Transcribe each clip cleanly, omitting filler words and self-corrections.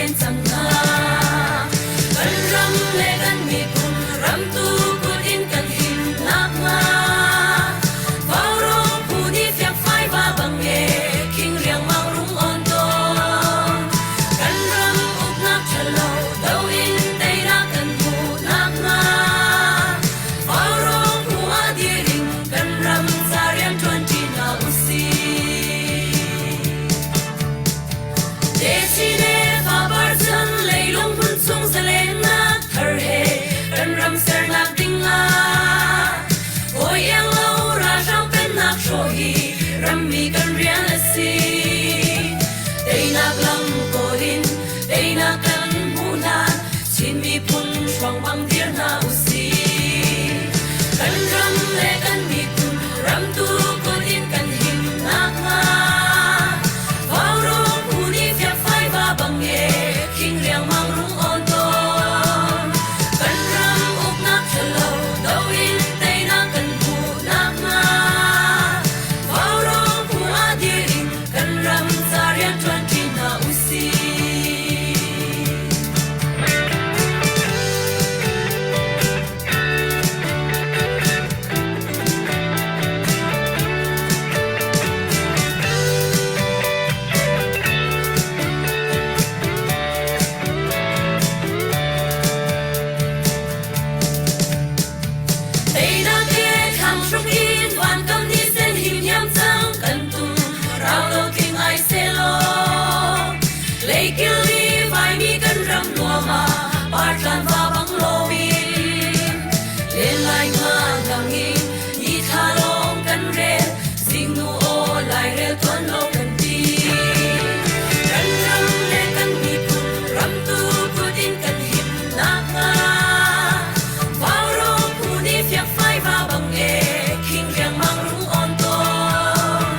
len cang hna. Kan ram le kan miphun ramtu kut in kan him nakhnga Vaurawng phu nih fiangfai va bang e khing riangmang rung on tawn. Kan ram uknak ṭhalo do in teinak kan hmuh nakhnga Vaurawng phu ah dir in kan ram ca rian ṭuanṭi hna usih. Desi le fapar chan leilung hmun chung zalennak thar he kan ram sernak ding ah hawi iang lo ralhrang pennak hrawh hi rammi kan rian a si. Teinak lam kawl in teinak kan hmuh hlan Chin miphun hruang bang dir hna usih. Kan ram le kan miphun ramtu kut in kan him nakhnga Vaurawng phu nih fiakfai va bang e khing riangmang rung awn tawn. Kan ram uknak ṭhalo do in teinak kan hmuh nakhnga Vaurawng phu ah dir in kan ram ca rian ṭuanṭi hna usih. Teinak he thlang hruk in vankam ni sen him hiam cang kan tum rau lo tling ai selaw leikil ni vaimi kan ram nuam ah partlan va bang loin len lai nga nang in ni thla lawng kan rel zingnu aw lairel tuan lo kan ti kan ram le kan miphun ramtu kut in kan him nakhnga Vaurawng phu nih fiakfai va bang e khing riangmang rung awn tawn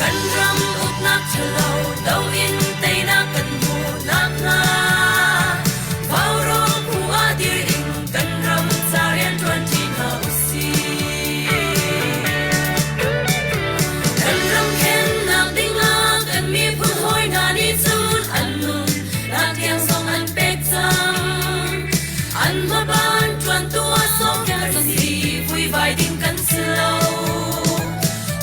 kan ram uknak ṭhalo do in teinak kan hmuh nakhnga Vaurawng phu ah dir in kan ram ca rian ṭuanṭi hna usih. Kan ram khennak dingah kan miphun hawi hna nih cun an nun nak tiang zong an pek cang. An hmaban ṭuantu ah sawm kan si vuivai ding kan si lo.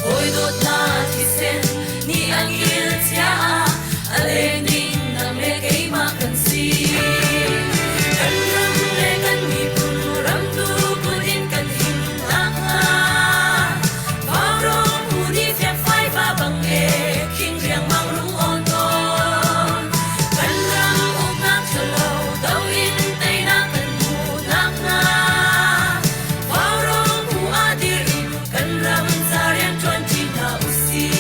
Hawi dawt hna thisen nih an il chia ah a leng ding nang le keimah kan si. Kan ram le kan miphun ramtu kut in kan him nakhnga Vaurawng phu nih fiakfai va bang e khing riangmang rung awn tawn. Kan ram uknak ṭhalo do in teinak kan hmuh nakhnga Vaurawng phu ah dir in kan ram ca rian ṭuanṭi hna usih.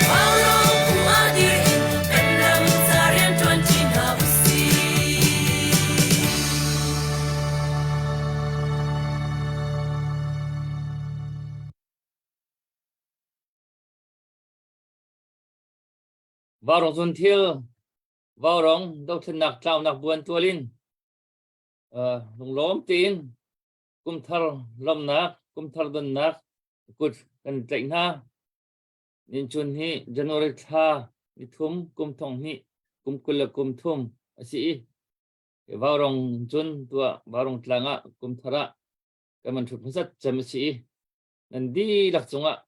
Vaurawng phu ah dir in kan ram ca rian ṭuanṭi hna usih. Vaurawng cun thil vaurawng dothlennak tlaunak buan tual in lunglawm tein kumthar lawmhnak kumthar donnak kut kan tlaih hna. Nichun hi January thla nithum kum thong hnih kum 20 le kum thum a si i Vaurawng cun tuah Vaurawng tlang ah kumthar ah kan van ṭhut hmasat cem a si i nan dihlak cungah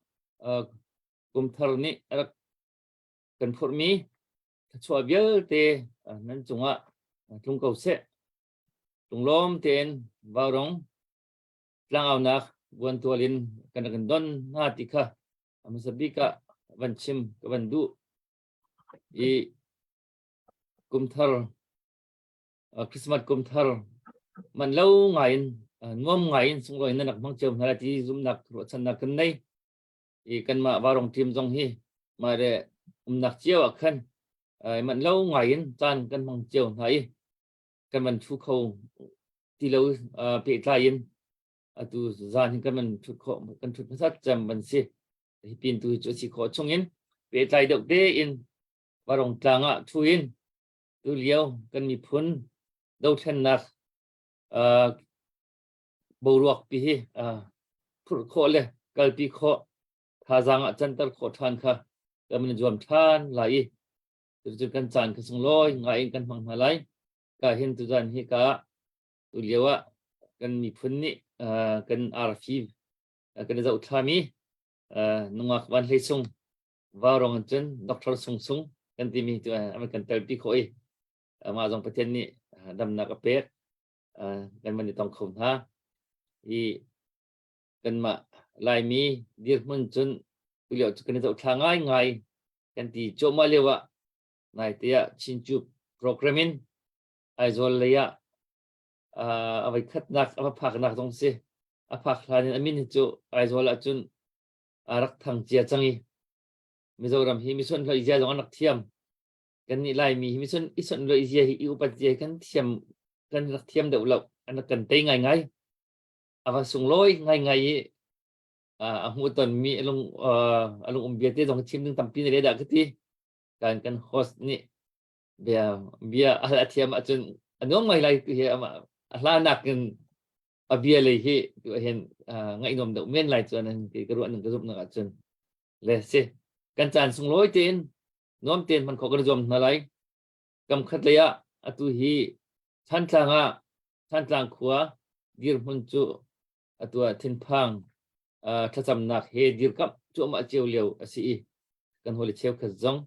kumthar nih a rak kan phurhmi thluachuah vialte nan cungah tlung ko seh. Lunglawm tein Vaurawng tlangaunak buantual in kan rak in don hna ti kha a hmasa bik ah van chim ka van duh. I kumthar Christmas kumthar man lo ngai in nuam ngai in sunglawi in nan rak hmang cio hna lai ti zumhnak ruahchannak kan nei. I kanmah Vaurawng team zong hi mah le umnak cio ah khan man lo ngai in caan kan hmang cio hna i kan van thu kho ti lo pehtlai in atu zan hin kan van thut khawh kan thut hmasat cem van si hi pin tu cu si khawh chung in pehtlai deuh tein Varong tlang ah thu in tu lio kan miphun dothlennak boruak pi hi phurh khawh le kalpi khawh thazaang ah canter khawh ṭhan kha kan in zuam ṭhan lai i. Cucu kan caan kha sunglawi ngai in kan hmang hna lai. Ka hin tuzan hi ka tu lio ah kan miphun nih kan arfi kan i zohthlami nungak van hlei sung vaurong in cun Dr. Sung Sung kan timi tu an kan telpi khawh i mah zong Pathian nih damnak a pek kan van i tong kho hna i kanmah Laimi dirhmun cun tu lio cu kan i zohthla ngaingai kan ti cuahmah lio ah naite ah Chinchup program in Aizawl lei ah a voi khatnak a va phaknak zong si a phak hlan in a min hi cu Aizawl ah cun a rak thang cia cang i Mizoram hi mison hloi zia zong an rak thiam kan nih Laimi hi mison i son loi zia hi i upat zia hi kan thiam kan rak thiam deuh lo an rak kan tei ngaingai a va sunglawi ngaingai i a hmuhtonmi a lung a lung um bia te zong chim ding tampi na le dah ka ti kan kan host nih bia bia a hal a thiam ahcun a nuam ngai lai tu hi ama a hlanak in a bia lei hi tu hin ngaih nuam deuh men lai chuan an ti ka ruah ning ka zumh nak ahcun le si kan caan sunglawi tein nuam tein hman khawh kan zuam hna lai kam khat lei ah atu hi Thantlang ah Thantlang khua dirhmun cu atu ah thinphang thlacamnak he dirkamh cuahmah cio lio a si i kan hawile cheukhat zong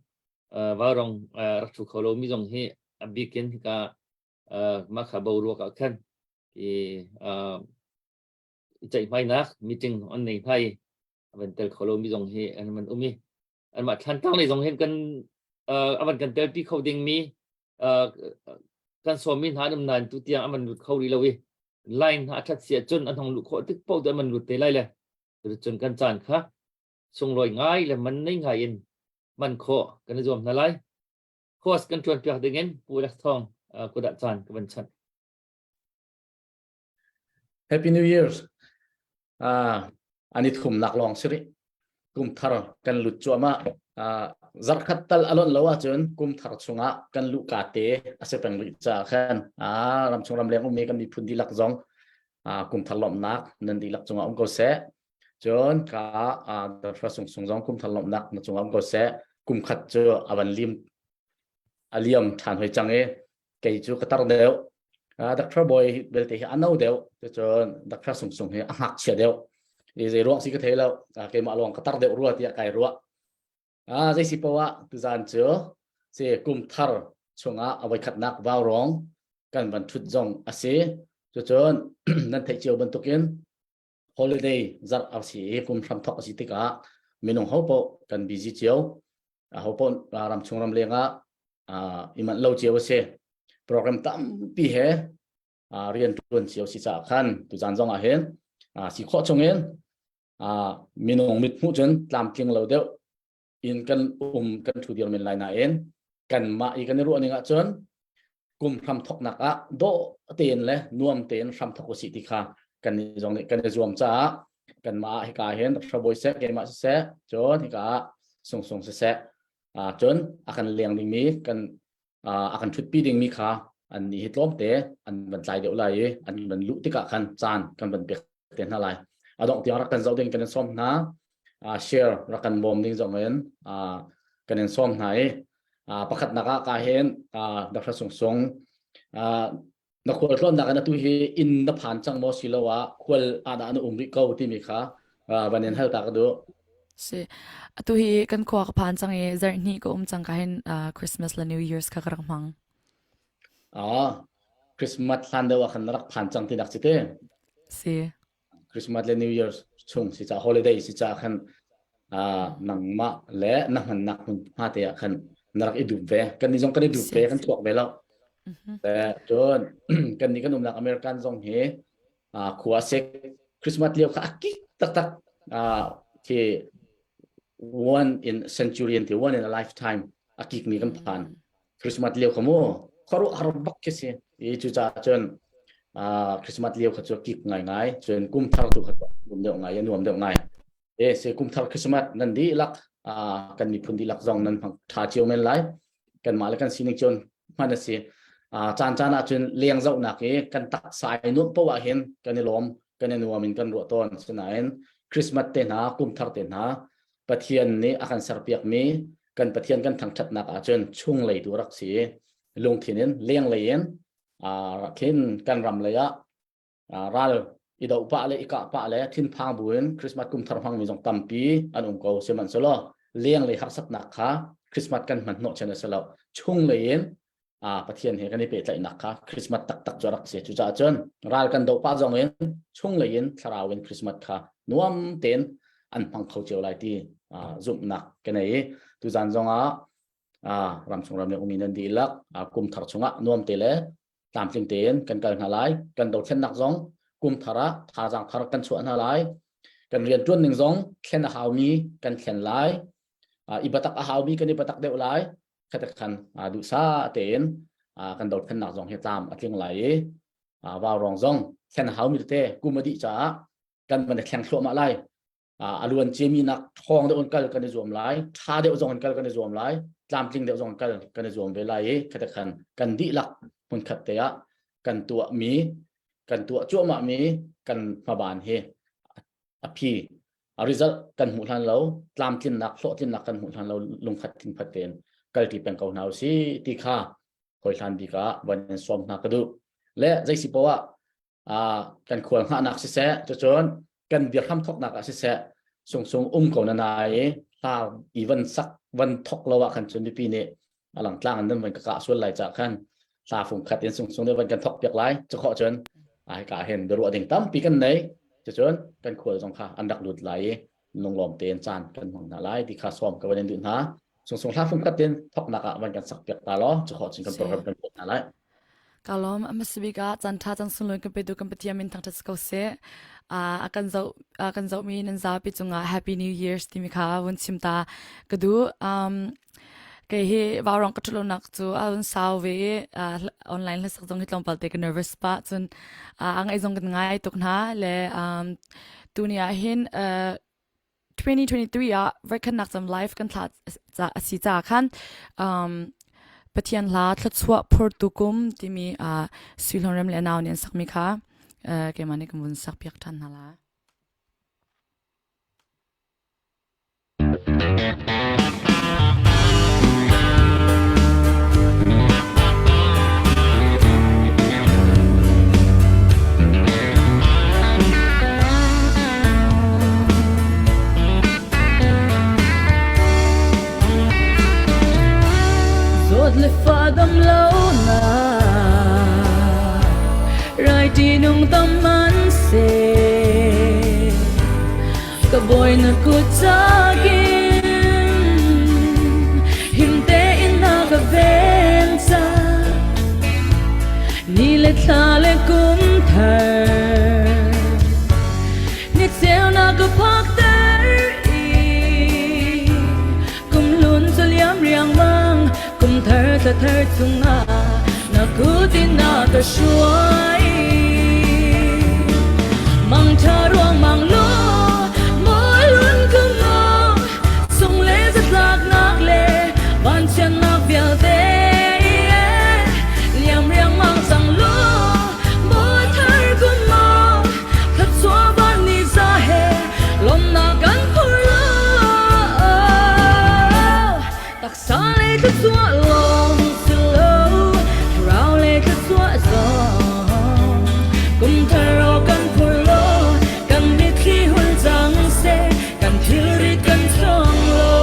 vaurong rak ṭhu kho lomi zong hi a bik in hika mah kha boruak ah khan i ceihmainak meeting an nei hna i a van tel kho lomi zong hi an van um i anmah Thlantlang lei zong hin kan a van kan telpi kho dingmi kan sawmmi hna an um nain tu tiang an van lut kho rih lo i line hna a ṭhat si ahcun an hong luh khawh tik paoh tu an van lut te lai le cun kan caan kha sunglawi ngai le man nei ngai in man khawh kan i zuam hna lai. Course kan ṭuan piak dingin Pu Alex Thawng kudah caan ka van chanh. Happy New Year. Ani thumnak lawng si rih. Kum thar kan lut cuahmah. Zarkhat tal alon lo ahcun kum thar chungah kan luh ka te a si peng rih caah khan ramchung ramleng ummi kan miphun dihlak zong kum thar lawmhnak nan dihlak cungah um ko seh. Cun ka Dr. Sung Sung zong kum thar lawmhnak na cungah um ko seh. Kum khat cu a van lim a liam ṭhan hoi cang i kei cu ka tar deuh. Dr. Boy belte hi a no deuh. Cun Dr. Sung Sung hi a ngakchia deuh. I zei ruang si ka thei lo. Keimah lawng ka tar deuh rua tiah kai ruah. Zei si poah tuzaan cu si kum thar chungah a voikhatnak vaurong kan van ṭhut zong a si. Cucun nan theih cio bantukin holiday zarh a si i kum hramthok a si tikah minung ho paoh kan busy cio. Ho paoh ramchung ramleng ah i manh lo cio a si. Program tampi he rian ṭuan cio si caah khan tuzaan zong ah hin si khawh chungin minung mit hmuh cun tlamtling lo deuh in kan um kan ṭhu dir men lai nain kanmah i kan i ruah ning ahcun kum hram thoknak ah dawh tein le nuam tein hram thok usih ti kha kan nih zong nih kan i zuam caah kanmah ah hika hin Hrabawi seh keimah siseh cun hika ah Sungsung siseh cun a kan leng dingmi kan a kan ṭhutpi dingmi kha an nih hi tlawmte an van tlai deuh lai i an van luh tikah khan caan kan van pek te hna lai. A dongh tiang rak kan zoh ding kan in sawm hna. Share rak kan bawm ding zong in kan in sawm hna i pakhatnak ah ka hin Dr. Sung Sung na khual tlawnnak in atu hi inn na phan cang maw siloah khual ah dah na um rih ko timi kha van in hal ta ka duh. Si. Atu hi kan khua ka phan cang i zarh hnih ka um cang ka hin Christmas le New Year's kha ka rak hmang. Ah, Christmas hlan deuh ah khan na rak phan cang ti nak si te. Si. Christmas le New Year's chung si ca holiday si ca khan nangmah le na hmannak hmun hma te ah khan na rak i dup ve. Kan ni zong kan i dup ve, kan chuak ve lo. Cun kan ni kan umnak American zong hi khua sek Christmas lio kha a kik taktak khi one in century ti one in a lifetime a kik mi kan phan. Christmas lio kha mu khuaruahhar bak khi si. I cucaah cun Christmas lio kha cu kik ngaingai cun kum thar tu kha nuam deuh ngai nuam deuh ngai. E se kum thar Christmas nan dihlak kan miphun dihlak zong nan hmang tha cio men lai. Kanmah le kan sining cun hman a si. Caan caan ah cun leng zohnak i kan taksa i nuamh poah ah hin kan i lawm kan i nuam in kan ruah tawn. Sinain Christmas te hna kum thar te hna Pathian nih a kan serpiakmi. Kan Pathian kan thangṭhatnak ahcun chunglei tu rak si lungthin in lenglei in khin kan ram lei ah ral i do pah le i kah pah le thinphang buin Christmas kum thar hmangmi zong tampi an um ko. Sihmanhsehlaw lenglei harsatnak kha Christmas kan hman hnawh chan a si lo. Chunglei in Pathian he kan i pehtlaihnak kha Christmas taktak cu a rak si. Cucaah cun ral kan doh pah zong in chunglei in thlarau in Christmas kha nuam tein an hmang kho cio lai ti zumhnak ka nei i tuzan zong ah ramchung ram le umi nan dihlak kum thar chungah nuam te le tlamtling tein kan kal hna lai. Kan dothlennak zong kum thar ah thazaang thar kan chuah hna lai. Kan rian ṭuan ning zong thlen a haumi kan thlen lai. I batak a haumi kan i batak deuh lai. Khatak khan duhsah tein kan dothlennak zong hi tlam a tling lai i vaurawng zong thlen a haumi tete kum a dih caah kan van i thleng thluahmah lai. A luan ciami nak ṭhawng deuh in kal kan i zuam lai, ṭha deuh zong in kal kan i zuam lai, tlamtling deuh zong in kal kan i zuam ve lai i khatak khan kan dihlak hmunkhat te ah kan tuahmi kan tuah cuahmahmi kan hmaban hi a phi a result kan hmuh hlan lo, tlamtlinnak hlawhtlinnak kan hmuh hlan lo lungkhat thinphat tein kalṭi peng ko hna usih ti kha hawi hlan bik ah van in sawm hna ka duh. Le zeisi poah kan khual hngahnak siseh, cucun kan biahram thawknak ah siseh, sungsung um ko na nai hla i van sak van thok lo ah khan cun mipi nih alang tlang in nan van ka kah sual lai ca khan hla fung khat in sungsung nih van kan thok piak lai. Cu khawh cun ai ka hin biaruah ding tampi kan nei. Cucun kan khual zong kha an rak lut lai i lunglawm tein caan kan hmang hna lai ti kha sawm ka van in duh hna. Sungsung hla fung khat in thoknak ah van kan sak piak ta law cu khawh cun kan program kan tuah hna lai. Ka lawm. A hmasa bik ah caan ṭha caan sunglawi kan petu kan Pathian min thangṭhat si ko seh. A kan zoh a kan zohmi nan zapi cungah Happy New Year's timi kha vun chim ta ka duh. Kei hi vaurawng ka ṭhutlonak cu a vun sau ve i online hlasak zong hi tlawmpal te ka nervous pah. Cun a ngaih zong kan ngai tuk hna le tuni ah hin 2023 ah voikhatnak cam live kan thlah ca a si caah khan Pathian hla thluachuah phurtu kum timi Sui Hlawn Rem le nau nih an sakmi kha keimah nih kan vun sak piak ṭhan hna lai. Zawt le fa dam lo na rai ṭihnung tam an se ka bawi na kut chakin him tein na ka ven ca Ni le thla le kum thar ni ceunak ka phakter i kum hlun cu liam riangmang kum thar thla thar chungah na kut in na ka hruai. Mang ṭha ruang mang lu mawi lun ka ngong sung le zatlaknak le vanchiatnak vialte liam riangmang cang lu mawi thar kum maw thluachuah van ni za he lawmnak kan phur lo taksa le thluachuah lawng si lo thlarau le thluachuah zong kum thar aw kan phur lo kan mitthli hul cang seh kan thilri kan chong lo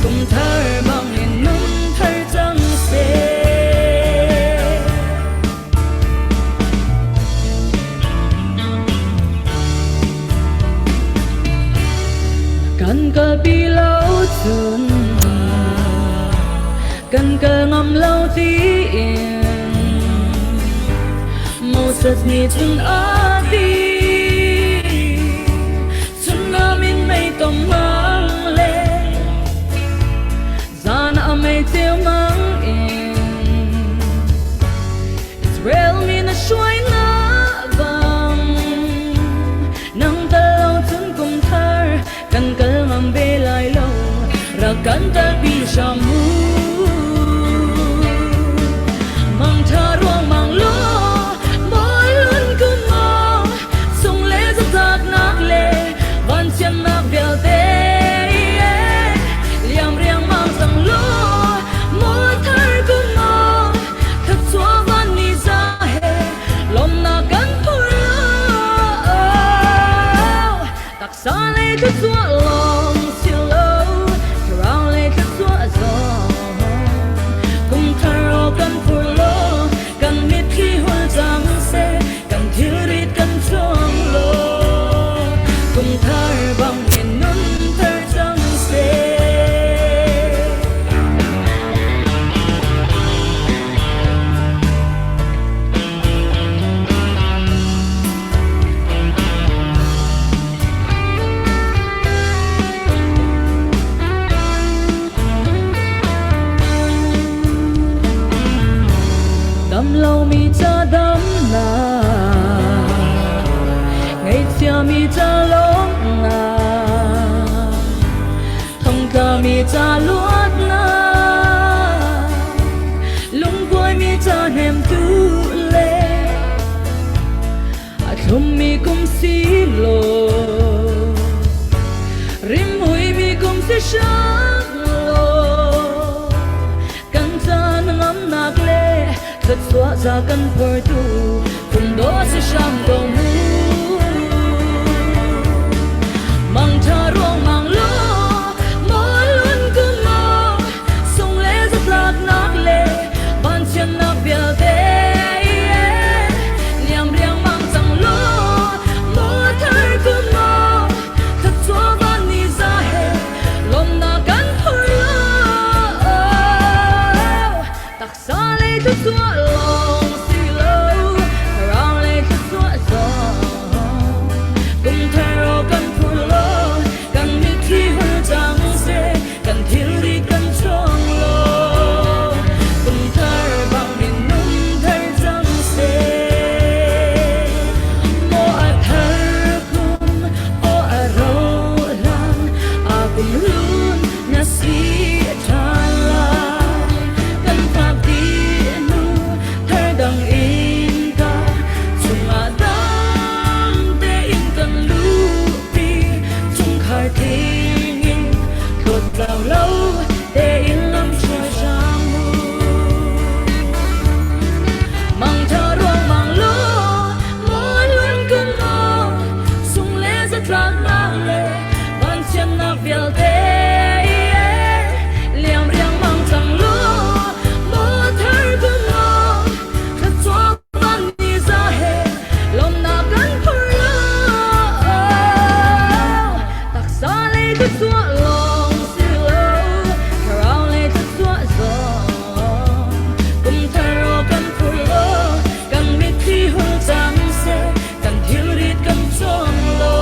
kum thar bang in nun thar cang seh. Kan kalpi lo cun kan kal ngam lo tiin Moses nih cun a ti cun min mei tom mang le zan a mei ceu mang in Israel mi na hruai na bang nang tal lo cun kum thar kan kal ngam ve lai lo rak kan kalpi hram mu mang tha ruang mang lo mawi lun kum maw sung le zatlaknak le vanchiatnak vialte liam riang. thluachuah lawng si lo, thlarau lei thluachuah zong. Kum thar aw kan phur law, kan mitthli hul cang seh, kan thilrit kan chuang law. Kum thar bang in nun thar cang seh. Dam lomi ca damnak, ngaihchiami ca lawmhnak, thongtlami ca luatnak, lungkuaimi ca hnemtu le a thlummi kum si law rimhuimi kum si hram law kan caan ngamnak le thluachuah za kan phortu kum dawh si hram ko mu Mangtha ruang mang law maw lun kum maw sung le zatlaknak le vanchiatnak vialte liam riangmang cang law maw thar kum maw thluachuah van ni za he lawmnak kan phur lo taksa lei thluachuah lawng si lo thlarau lei thluachuah zong kum thar aw kan phur law kan mitthli hul cang seh kan thilri kan chuang law kum thar bang in nung thar cang seh maw a thar kum aw a ro hlan a kum hlun na si ṭhan lai kan phak dih hnu thar dang in ka chungah dam tein kan luhpi chungkhar tling in hlawt lo tein lam hruai hram mu Mangtha ruang mang lo maw lun kun maw sung le zatlaknak le vanchiatnak vialte liam riangmang cang lu maw thar kun maw thluachuah van ni za he lawmnak kan phur lo taksa lei thluachuah lawng si lo thlarau lei thluachuah zong kum thar aw kan phur lo kan mitthli hul cang seh kan thilrit kan cawng lo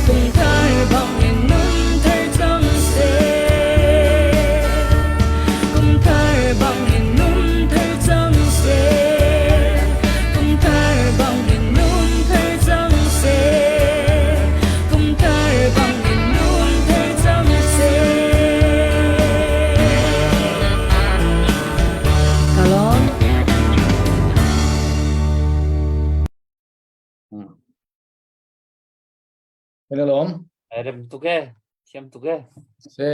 kum thar bang in nun thar cang seh kum thar bang in nun thar cang seh kum thar bang in nun thar cang seh kum thar bang in nun thar cang seh Ka lawm. Kan i lawm. Rem tuk e, thiam tuk e. Si.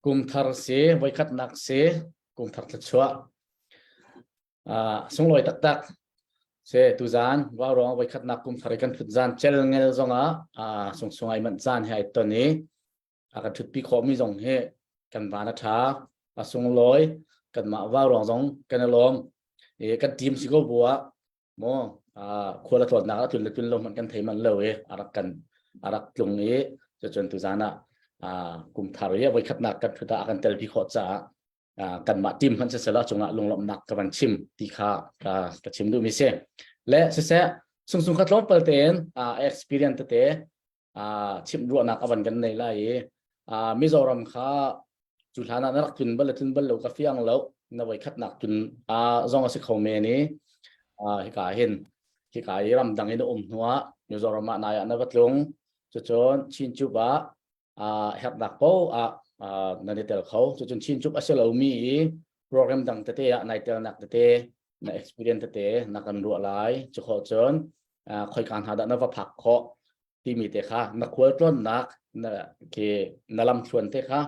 Kum thar si, voikhatnak si, kum thar thluachuah. Uh, sunglawi taktak. Si, tuzan, vaurawng voikhatnak kum thar i kan thut zan cel ngel zongah uh, sungsung ai manh caan he ai ton i a kan thutpi khawhmi zong hi kan van a ṭha, a sunglawi, kanmah vaurawng zong kan i lawm. I kan team si ko bu ah maw khua le tlawtnak a tlun le tlun lo hmanh kan thei manh lo i a rak kan a rak tlung i cucun tuzan ah kum thar i voi khatnak kan thut ah a kan telpi khawh caah kanmah team hmanh siseh la cungah lunglawmhnak ka van chim ti kha ka ka chim duhmi si le siseh sungsung kha tlawmpal tein experience tete chimh ruahnak a van kan nei lai i Mizoram kha cu hlan ah na rak tlun bal le tlun bal lo ka fiang lo na voi khatnak tlun zong a si kho men i hika hin hika i ramdang in um hnuah Mizoram ah nai ah na va tlung cucun Chin Chup ah herhnak po ah nan i tel kho cucun Chin Chup a si lomi i program dang tete ah nai telnak tete na experience tete na kan ruah lai cu khawh cun khoika hna dah na va phak khawh timi te kha na khual tlawnnak na ke na lam thluan te kha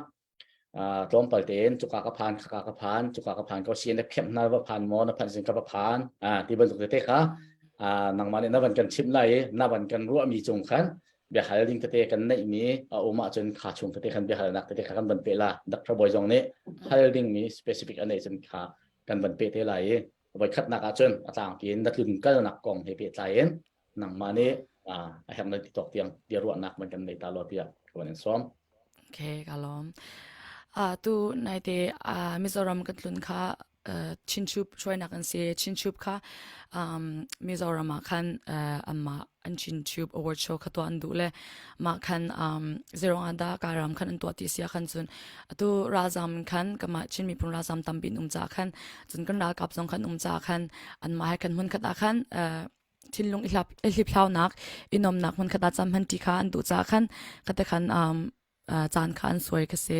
tlawmpal tein cuka ka phan khaka ka phan cuka ka phan ko si na khem na va phan maw na phan sin ka va phan ti bantuk te kha nangmah nih na van kan chimh lai i na van kan ruahmi cung khan. Biahal ding tete kan neihmi a um ahcun kha chung tete khan biahalnak tete kha kan van pe la. Dr. Bawi zong nih hal dingmi specific a neih cun kha kan van pe te lai i voi khatnak ahcun a tlangpi in na tlun kalnak kong he pehtlai in nangmah nih a herh na ti tawk tiang bia ruahnak man kan nei ta lo tiah ka van in sawm. Okay, ka lawm. Uh, tu naite uh, Mizoram kan tlun kha uh, Chinchup hruainak an si. Chinchup kha um, Mizoram ah khan uh, anmah an Chinchup award show kha tuah an duh le mah khan um, zerong ah dah Kairam khan an tuah ti sia khan cun atu ralzam khan kamah Chin miphun ralzam tampi an um ca khan cun kan ralkap zong khan um ca khan anmah he khan hmun khat ah khan uh, thinlung i hlap i hliphlaunak i nuamnak hmun khat ah cam hman ti kha an duh ca khan khate khan um, caan kha an suai ka si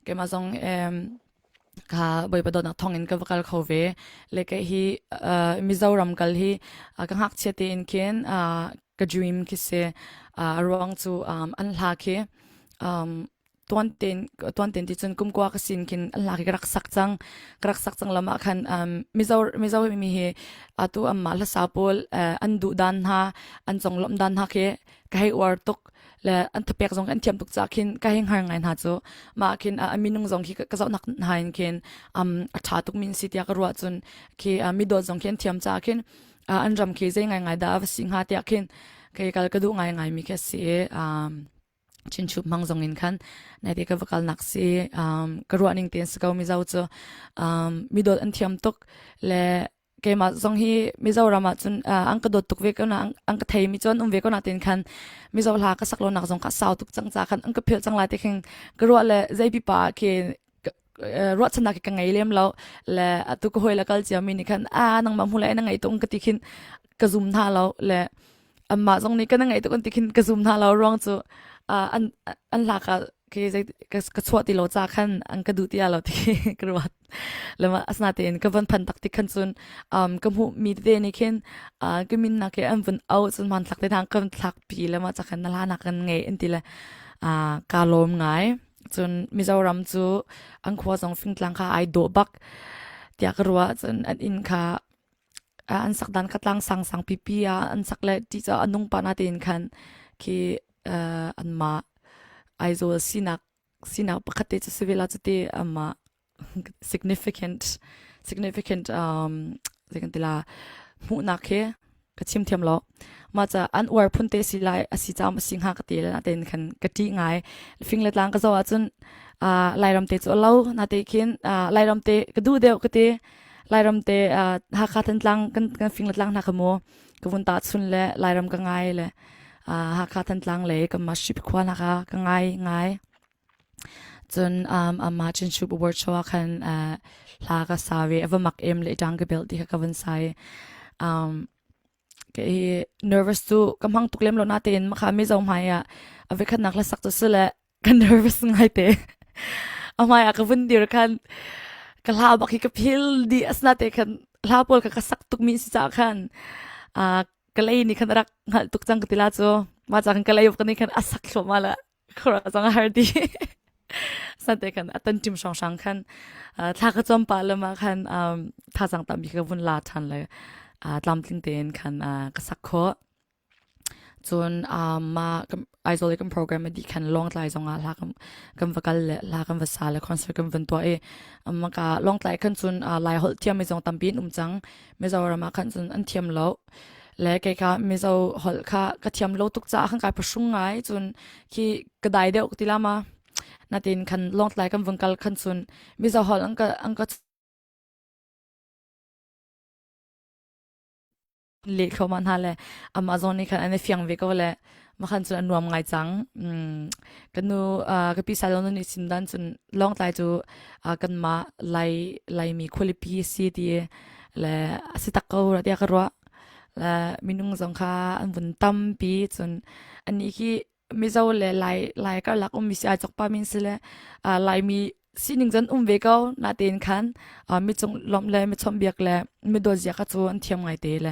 keimah zong um, kha Bawipa dawtnak thawngin ka va kal kho ve le ke hi uh, Mizoram kal hi uh, ka ngakchia tein khin uh, ka dream khi si uh, a ruang cu um, an hla khi um, tuan ten tuan ten ti cun kumkua ka sin khin an hla khi ka rak sak cang ka rak sak cang lam ah khan um, Mizo Mizo mi hi atu amma hlasa pawl uh, an duh dan hna an conglawmh dan hna khi ka hei uar tuk le an thapek zong an thiam tuk ca khin ka hei hngar ngai hna cu mah khin a minung zong khi ka zoh nak hna in khin um a tha tuk min si tiah ka ruah cun khi mi dawt zong khi an thiam ca khin an ram khi zei ngai ngai dah va si hnga tiah khin kei kal ka duh ngai ngai mi khi si um Chinchup hmang zong in khan naite ka va kal nak si um ka ruah ning tein si ko Mizo cu um mi dawt an thiam tuk le keimah zong hi Mizoram ah cun an ka dawt tuk ve ko na an ka thei mi cun um ve ko na tin khan Mizo hla ka sak lo nak zong ka sau tuk cang ca khan an ka phil cang lai te khin ka ruah le zei pipa khi ruahchannak ka ngei lem lo le atu ka hoi la kal cia mi nih khan a nangmah hmu lai na ngei tung ka ti khin ka zum hna lo le anmah zong nih ka na ngei tuk an ti khin ka zum hna lo ruang cu an an hla ka ke zei ka chuah ti lo ca khan an ka duh ti lo ti ka ruat lema asnatein ka van phan tak ti khan cun um ka hmuh mi tete nih khin ka min nak ke an vun au cun man thlak te thang kan thlak pi lema cha khan na hla nak kan ngei an ti le ka lawm ngai Cun Mizoram cu an khua zong fingtlang kha ai dawh bak tiah ka ruah. Cun an inn kha an sak dan kha tlang sang sang pipi ah an sak le ti cu a nung pa na tein khan khi anmah Aizawl sinak sinak pakhat te cu si ve la cu ti anmah significant significant um zei kan ti la hmuhnak khi ka chim thiam lo mah ca an uar phun te si lai a si caam a si hnga ka ti le natein khan ka ṭih ngai fing le tlang ka zoh ahcun uh, Lairam te cu a lo nate khin uh, Lairam te ka duh deuh ka ti Lairam te uh, Hakha Thantlang kan kan fing le tlang hna kha mu ka vun ta chun le Lairam ka ngai le uh, Hakha Thantlang le kan ma ship khua hna kha ka ngai ngai Cun um, amah Chinchup Award show ah khan uh, hla ka sa ve. A va mak em le ṭang ka belt ti kha ka van sa i. Um, ka i nervous cu ka hmang tuk lem lo natein makha mizo hmai ah a vekhatnak hla sak cu si le ka nervous ngai te. A hmai ah ka vun dir khan ka hla bak hi ka phil dih asnate khan hla pawl kha ka sak tuk mi si caah khan uh, ka lei nih khan a rak hngalh tuk cang ka ti la cu mah ca khan ka lei ka nih khan a sak thluahmah la khura zong a har dih. Sante khan a tan tim hrawnghrang khan thla ka cawm pah le ma khan thazang tampi ka vun la ṭhan le tlamtling tein khan ka sak khawh. Cun ma Aizawl i kan program a dih khan Lawngtlai zong ah hla kan va kal le hla kan va sa le concert kan van tuah i maka Lawngtlai khan cun Lai holh thiam mi zong tampi an um cang. Mizoram ah khan cun an thiam lo. Le kei kha Mizo holh kha ka thiam lo tuk caah khan kai phuhrung ngai cun khi ka dai deuh ti la ma natin khan Lawngtlai kan vung kal khan cun Mizo holh an ka an ka leh thluahmah hna le amah zong nih khan an i fiang ve ko le makhan cun a nuam ngai cang mm, ka nu ka pi salon nih sim dan cun Lawngtlai cu kanmah Lai Laimi khualipi si ti le a si tak ko ra tiah ka ruah le minung zong kha an vun tampi cun anih khi Mizo le Lai Lai karlak ummi si ai chokpa min si le Laimi sining cun um ve ko natein khan mi cung lawmh le mi chawnhbiak le mi dawtzia kha cu an thiam ngai te le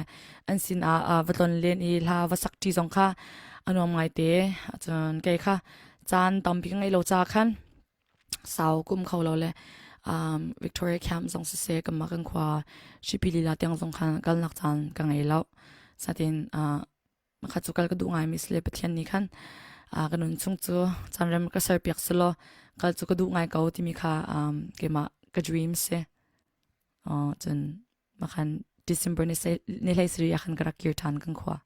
an sin ah va tlon len i hla va sak ṭi zong kha a nuam ngai te cun kei kha caan tampi ka ngei lo ca khan sau kum kho lo le um, Victoria Camp zong siseh kanmah kan khua Shipi lila tiang zong khan kalnak caan ka ngei lo satin uh, Makha cu kal ka duh ngaimi si le Pathian nih khan ka nun chung cu caan rem ka serpiak selaw kal cu ka duh ngai ko timi kha um, keimah ka dream si. Uh, cun makhan December ni ni hlei sari ah khan ka rak kir ṭhan kan khua.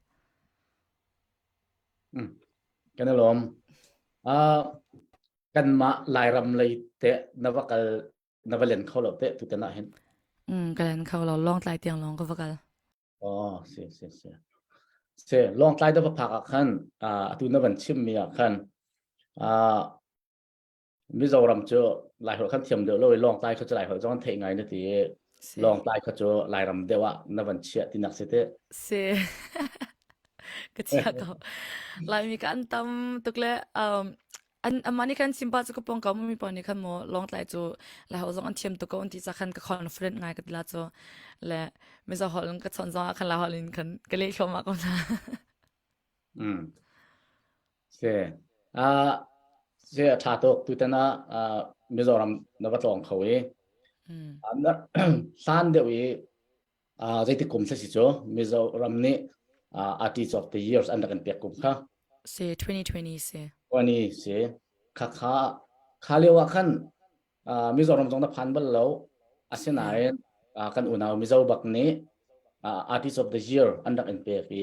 Mm. Kan i lawm. Uh, kanmah Lairam lei te na va kal na va len kho lo te tutan ah hin. Mm, ka len kho lo long tlai tiang long ka va kal. Oh, si si si. Si Lawngtlai da va phak ah khan atu na van chim mi ah khan Mizoram cu Laiholh khan thiam deuh lo i Lawngtlai kha cu Laiholh zong an theih ngai na ti i Lawngtlai kha cu Lairam deuh ah na van chiah tinak si te. Si. Ka chia ko. Laimi ka an tam tuk le um, an amah nih khan simpa cu ka pawng ka mi pawl nih khan maw Lawngtlai cu Laiholh zong an thiam tuk ko an ti ca khan ka confident ngai ka ti la cu le Mizo holh in ka chawnh zong ah khan Laiholh in khan ka leh thluahmah ko hna. Mm. Si. Ah si a ṭha tuk tutan ah Mizoram na va tlawng kho i Mm. hlan deuh i zeitik kum si cu Mizoram nih artist of the years an rak in pek kum kha. Si 2020 si. 20 si. Kha kha kha lio ah khan Mizoram zong na phan bal lo. Asinain kan unau Mizo bak nih artist of the year an rak in pek i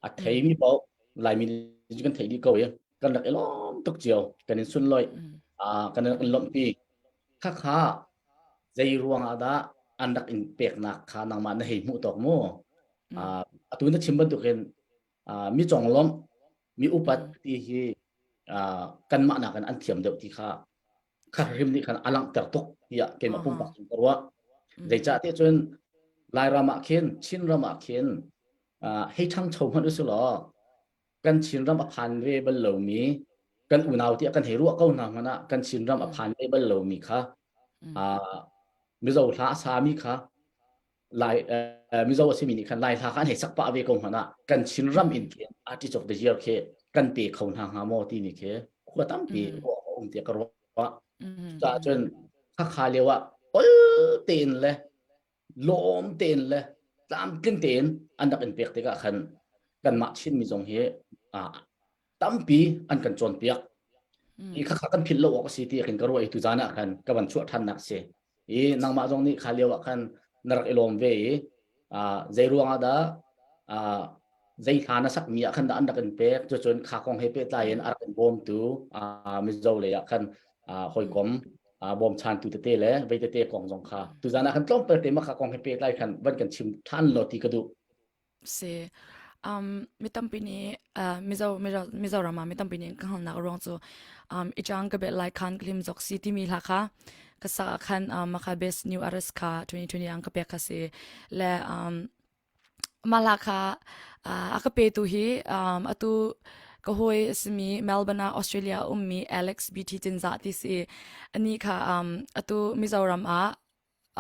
a theimi paoh Laimi nih kan theih dih ko i kan rak i lawm tuk cio kan in sunlawih kan in lawmhpi khakha zei ruang ah dah an rak in peknak kha nangmah na hei hmuh tawk mu atu na chim bantukin mi conglawmh mi upat ti hi kanmah nakin an thiam deuh ti kha kha hrim nih khan a langhter tuk tiah keimah pumpak cun ka ruah. Zeicah tiah cun Lairam ah khin Chinram ah khin hei ṭhangcho hmanh usih law kan Chinram a phan ve bal lomi kan unau tiah kan hei ruah ko hna hmanh ah kan Chinram a phan ve bal lomi kha Mizo hla a sami kha Lai Mizo a simi nih khan Lai hla kha an hei sak pah ve ko hmanh ah kan Chinram in khin Artist of the Year khi kan pe kho hna hnga maw timi khi khua tampi ruah a um tiah ka ruah. Cucaah cun khakha lio ah ol tein le lawm tein le tlamtling tein an rak in pek tikah khan kanmah Chinmi zong hi tampi an kan cawnpiak. Hi khakha kan philh lo awk a si ti khin ka ruah i tuzan ah khan ka van chuah ṭhannak si. I nangmah zong nih kha lio ah khan na rak i lawm ve i zei ruang ah dah zei hla na sakmi ah khan dah an rak in pek cucun kha kong he pehtlai in a rak in bawmtu Mizo lei ah khan hawikom bawmchantu tete le vei tete kong zong kha tuzan ah khan tlawmpal te mah kha kong he pehtlai khan van kan chim ṭhan law ti ka duh. Si. Um, mi tampi nih uh, Mizo, Mizo, Mizoram ah mi tampi nih ka hngalhnak ruang cu um, i chang ka bet lai khan ka hlim zok si timi hla kha ka sa khan um, maka best new artist kha 2020 ang ka pek kha si le um, mah hla kha uh, a ka pe tu hi um, atu ka hawi a simi Melbourne ah Australia ummi Alex BT Cinzah ti si ani kha um, atu Mizoram ah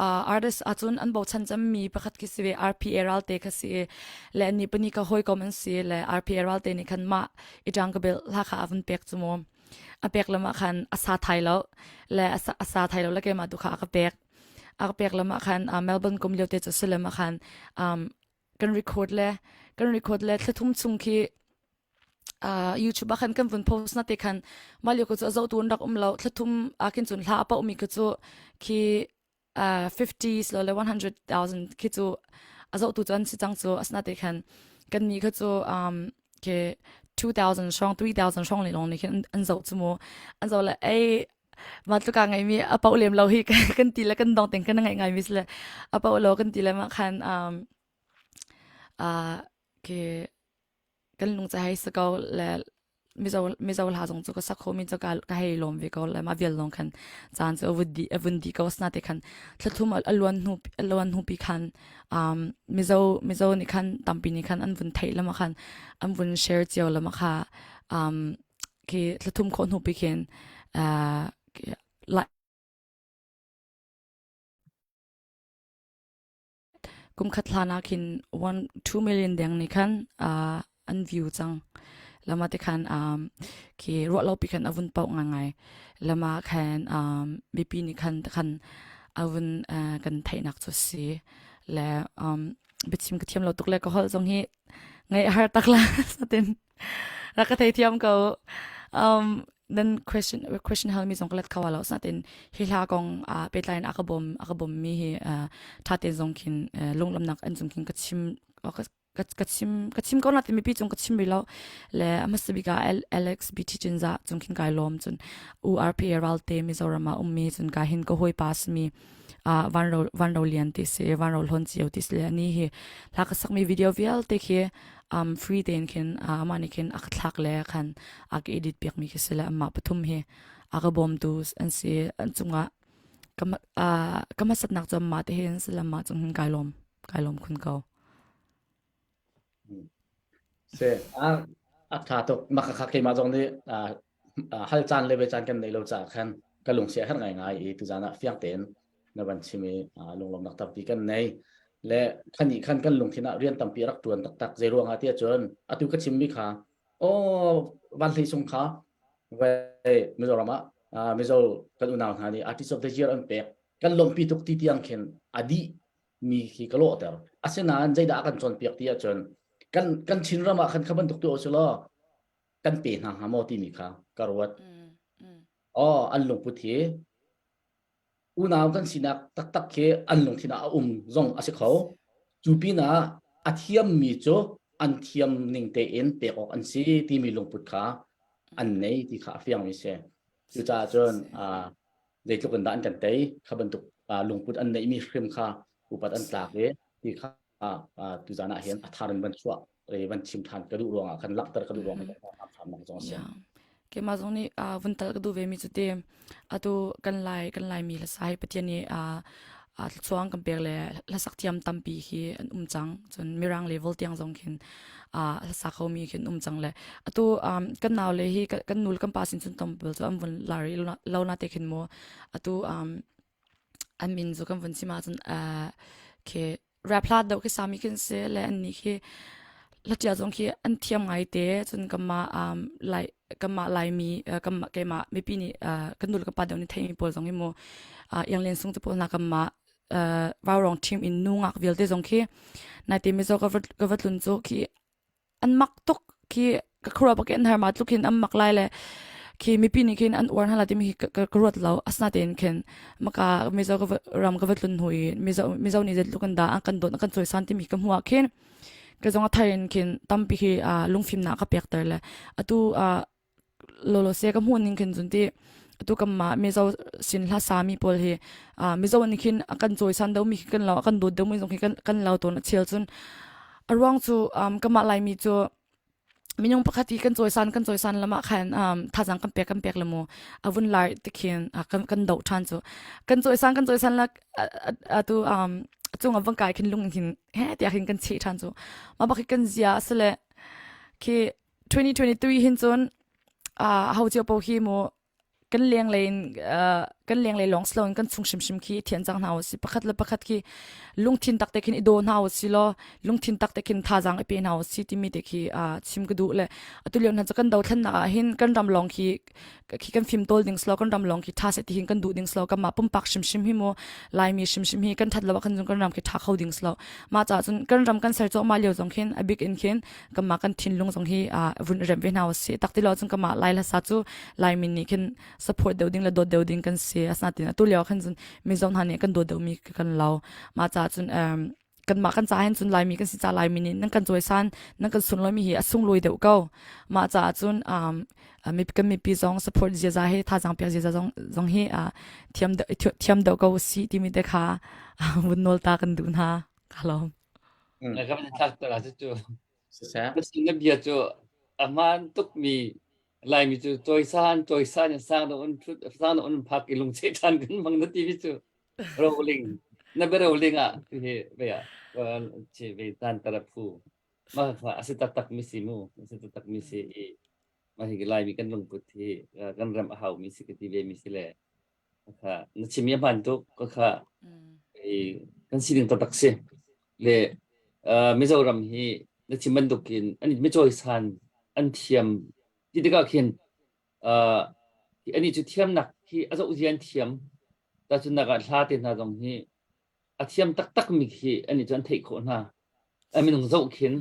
uh, artist ahcun an bochan cemmi pakhat khi si ve RPA Ralte kha si le ni pani ka hawikom an si le RPA Ralte nih khan mah i ṭang ka bil hla kha a vun pek cu mu a pek lam ah khan a sa thai lo le a sa thai lo le keimah tu kha a ka pek a ka pek lam ah khan uh, Melbourne kum lio te cu si lam ah khan um, kan record le kan record le thlathum chung khi uh, YouTube ah khan kan vun post na te khan mah lio ko cu a zohtu an rak um lo thlathum ah khin cun hla a paoh mi kha cu khi uh, 50 lo le 100,000 khi cu a zohtu cu an si cang cu asna te khan kan ni kha cu um ke 2000 hrawng 3000 hrawng le long ni khin an zoh cu mu an zoh le ei ma tluka ngai mi a pau lem lo hi kan ti le kan dong teng kan ngai ngai mi le a pau lo kan ti le ma khan um uh ke kan lungca hei si ko le Mizo Mizo hla zong cu ka sak khomi cu ka ka hei lawm ve ko le mah vial lawng khan caan cu a vun di a vun di ko asina te khan thlathum a luan hnu a luan hnu pi khan um Mizo Mizo nih khan tampi nih khan an vun theih lama khan an vun share cio lama kha um khi thlathum khawh hnu pi khin uh Kum khat hlan ah khin one 2 million deng nih khan uh, an view cang. Lama te khan um, khi ruah lo pi khan a vun pauh ngai Lama khan um, mipi nih khan khan a vun uh, kan theihnak cu si. Le um, biachim ka thiam lo tuk le ka holh zong hi Ngai har tak la satin rak ka thei thiam ko. Um then question question hal mi zong ka let khawa lo satin hi hla kong a petlain a ka bom a ka bom mi hi tha te zong khin lunglamnak an cung khin ka chim ka ka chim ka chim ko na ti mipi cung ka chim rih lo le a hmasa bik ah Alex BT Cinza cung khin kai lawm cun URPA ralte Mizoram ah ummi cun ka hin ka hawi pa simi ah van ro van ro lian ti si van ro hlon cio ti si le ani hi hla ka sakmi video vialte khi um free tein khin amah nih khin a ka thlak le khan a ka edit piak mi khi si le amah pathum hi a ka bawmtu an si an cungah ka ka hmasatnak cu amah te hin si le amah cung hin kai lawm kai lawm khun ko. Se a a tha tuk maka kha keimah zong nih hal caan le ve caan kan nei lo caah khan ka lungsi a herh ngaingai i tuzan ah fiang tein na van chim i lunglawmnak tampi kan nei le khani khan kan lungthin ah rian tampi rak tuan taktak zei ruangah tiah cun atu ka chimmi kha oh van hlei sung kha ve Mizoram ah Mizo kan unau hna nih Artist of the Year an pek kan lawmpi tuk ti tiang khin a dih mi khi ka lawhter. Asinain zeidah a kan cawnpiak ti ahcun kan kan Chinram ah khan kha bantuk tu si law kan pe hna hnga maw timi kha ka ruat. Oh, an lungput hi unau kan sinak taktak khi an lungthin ah a um zong a si kho. Cu pinah a thiammi cu an thiam ning tein pek awk an si timi lungput kha an nei ti kha a fiangmi si. Cucaah cun zeitluk in dah an kan tei kha bantuk lungput an neihmi hrim kha upat an tlak i ti kha tuzan ah hin a thar in van chuah van chim than ka duh ruangah khan langhter ka duh ruangah mm-hmm. zong si keimah zong nih vun tal ka duh ve mi cu te atu kan lai kan lai mi hlasa hi pathian nih thluachuang kan pek le hlasak thiam tampi hi an um cang cun mirang level tiang zong khin hlasa kho mi khin um cang le atu kan nau le hi kan nul kan pa sin cun tom bel cu an vun lar i lo na te khin mu atu an min cu kan vun chim ahcun khi rap hla deuh khi sami khin si le an nih khi hlatia zong khi an thiam ngai te cun kanmah um, lai kanmah laimi kanmah keimah mipi nih kan nul kan pa deuh nih theimi pawl zong hi mu ianglen sung te pawl hna kanmah vaurong team in nu ngak vialte zong khi naite mizo ka ka va tlun cu khi an mak tuk khi ka khuaruah bak in har ma tluk hin an mak lai le khi mipi nih khin an uar hna la timi hi ka ruat lo asnatein khin maka mizo ka ram ka va tlun hui mizo mizo nih zeitluk in dah an kan dawt an kan cawisan timi ka hmuh ah khin ka zong a thar in khin tampi khi lungfimnak ka pek ter le atu lolo se ka hmuh ning khin cun ti atu kan mah Mizo sin hla sa mi pawl hi Mizo nih khin a kan cawisan deuh mi khi kan lo a kan dawt deuh mi zong khi kan kan lo tawn a chel cun a ruang cu kanmah Laimi cu minung pakhat i kan cawisan kan cawisan lam ah khan thazang kan pek kan pek le mu a vun lai ti khin kan kan doh ṭhan cu kan cawisan kan cawisan la atu cung a vang kai khin lung hin he tiah khin kan cheh ṭhan cu mah bak hi kan zia asile khi 2023 hin cun uh, ho cio po hi mu kan leng lei in kan leng lei lawng silo in kan chung hrimhrim khi thian cang hna si pakhat le pakhat khi lungthin tak te khin i daw hna si law lungthin tak te khin thazang i pe hna si timi te khi chim ka duh le atu lio hna cu kan dothlennak ah hin kan ram lawng khi khi kan fim tawl ding silo kan ram lawng khi tha se ti hin kan duh ding silo kan mah pumpak hrimhrim hi mu laimi hrimhrim hi kan that lo ah khan kan ram khi tha kho ding silo mah ca cun kan ram kan ser cawh ma lio zong khin a bik in khin kanmah kan thinlung zong hi vun rem ve hna usih tak ti lo cun kanmah lai hlasa cu laimi nih khin support deuh ding le dawt deuh ding kan si asinain atu lio khan cun mizo hna nih kan dawt deuh mi kan lo mah caah cun kanmah kan ca hin cun laimi kan si ca laimi nih nan kan cawisan nan kan sunlawi mi hi a sunglawi deuh ko mah caah cun kan mipi zong support ziaza hi thazaang pek ziaza zong zong hi thiam thiam deuh ko si timi te kha vun nawl ta kan duh hna ka lawm Na ka van thlak ter ah cu na bia cu a hmaan tukmi Laimi cu cawisan cawisan in sang na un thut sang na un phak i lungcheh ṭhan kan hmang na ti mi cu roling na bia roling ah hi ve ah chi ve tan tara phu ma kha a si taktak mi si mu a si taktak mi si i ma hi Laimi kan lungput hi kan ram a hau mi si ka ti ve mi si le Kha na chim i a hmaan tuk. Ka kha i kan sining taktak si. Le uh, Mizoram hi na chim bantukin an mi cawisan an thiam ti tikah khin uh, ani cu thiamnak hi a zoh zia an thiam. Tahchunhnak ah hla te hna zong hi a thiam taktak mi khi ani cu an theih khawh hna. A minung zoh khin.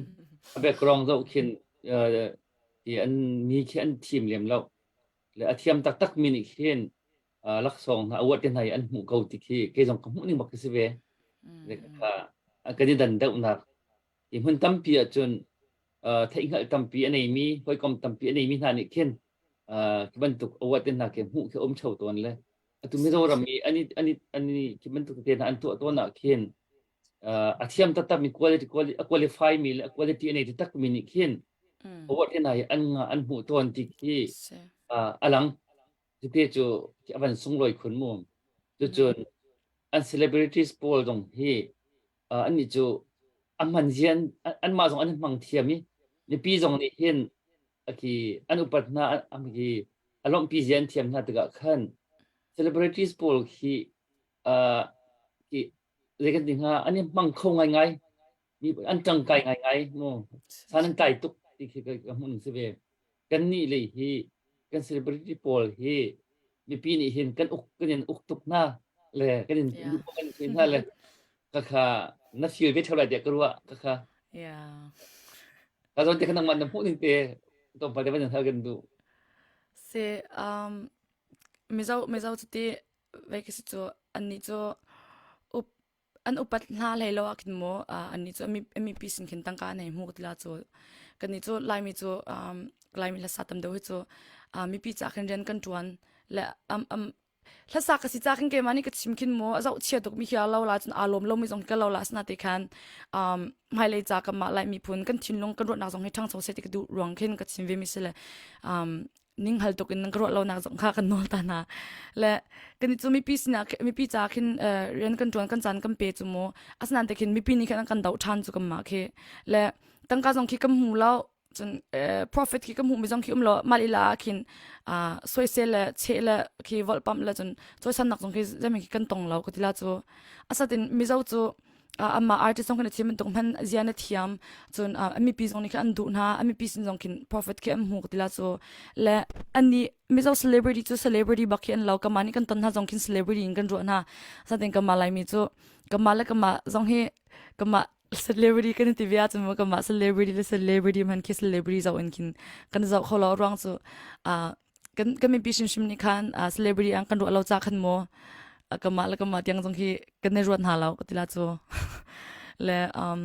A background zoh khin i an mi khi an thim lem lo. Le a thiam taktak mi nih khin laksawng hna award te hna hi an hmuh ko ti khi kei zong ka hmuh ning bak khi si ve. Le kha kan i dan deuhnak i hmun tampi ahcun theihhngalh tampi a neimi hawikom tampi a neimi hna nih khin khi bantuk award te hna khi hmuh khi um theo tawn le atu Mizoram i an i an i an i khi bantuk te hna an tuah tawn ah khin a thiam taktak mi quality a qualify mi le a quality a nei taktak mi nih khin award te hna hi an an hmuh tawn ti khi a lang Cuti cu a van sunglawi khun mu. Cucun an celebrities pawl zong hi annih cu a hman zian anmah zong an hmang thiam i mipi zong nih hin khi an upat hna khi a lawmhpi zia an thiam hna tikah khan celebrities pawl khi khi zei kan ti hnga an i hmang kho ngaingai mi an ṭangkai ngaingai mu san an tlai tuk ti khi ka hmun si ve kannih lei hi kan celebrity pawl hi mipi nih hin kan uk kan in uk tuk hna le kan in duh kan in hna le ka kha na feel ve theo lai tiah ka ruah ka kha yeah ka zawn te kha nangmah na hmuh ning te tlawmpal te van hal kan duh se um mizo mizo cu ti ve ki si cu annih cu up an upat hna hlei lo ah khin maw annih cu a mipi sin khin tangka an hei hmu ti la cu kannih cu Laimi cu Laimi hlasa tam deuh hi cu mipi ca khin rian kan ṭuan le um, um, hlasa ka si ca khin keimah nih ka chim khin maw a zohchia tuk mi khi a lo la cun aa lawm lomi zong ka lo la asina te khan um, hmailei ca kanmah Lai miphun kan thinlung kan ruahnak zong hi ṭhangcho seh ti ka duh ruang khin ka chim ve mi si le um, ning hal tuk in ka ruah lo nak zong kha kan nawl ta hna le kan cu mipi sinah mipi ca khin rian kan tuan kan caan kan pe cu mu asinain te khin mipi nih khan an kan doh than cu kan mah khi le tangka zong khi kan hmu lo cun profit khi kan hmuh mi zong khi um lo mal ila khin soisel le che le khi volpam le cun cawisan nak zong khi zeimi khi kan tong lo ka tila cu asatin mizo cu amah artist zong khin a thiam bantuk hman zia na thiam cun a mipi zong nih khin an duh hna a mipi sin zong khin profit khi an hmu ka tila cu le annih mizo celebrity cu celebrity bak khi an lo kama nih kan ton hna zong khin celebrity in kan ruah hna satin kama laimi cu kama le kama zong hi kama celebrity kan ti bia cun kama celebrity le celebrity man khi celebrity zo in khin kan zoh kho lo ruang cu kan kan mipi hrimhrim nih khan celebrity ang kan ruah lo ca khan maw kamah le kamah tiang zong khi kan i ruat hna lo ka ti la cu le um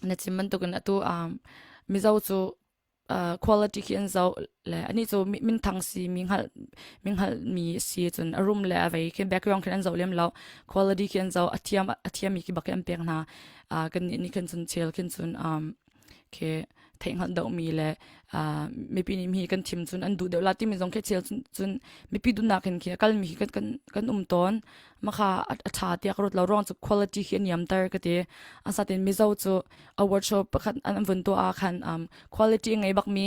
na chim bantukin atu um mizo cu uh, quality khi an zoh le ani cu minthang si mi hngal mi hngal mi si cun a rum le a vei khi background khin an zoh lem lo quality khi an zoh a thiam a thiam mi khi bak an pek hna uh, kan nih khin cun chel khin cun um khi theihhngalh deuhmi le mipi nih mi kan thim cun an duh deuh la timi zong khi chel cun mipi duhnak in khi a kalmi khi kan kan kan um tawn makha a ṭha tiah ka ruat lo ruang cu quality khi a niamter ka ti asatin mizo cu award show pakhat an vun tuah ah khan um, quality a ngei bakmi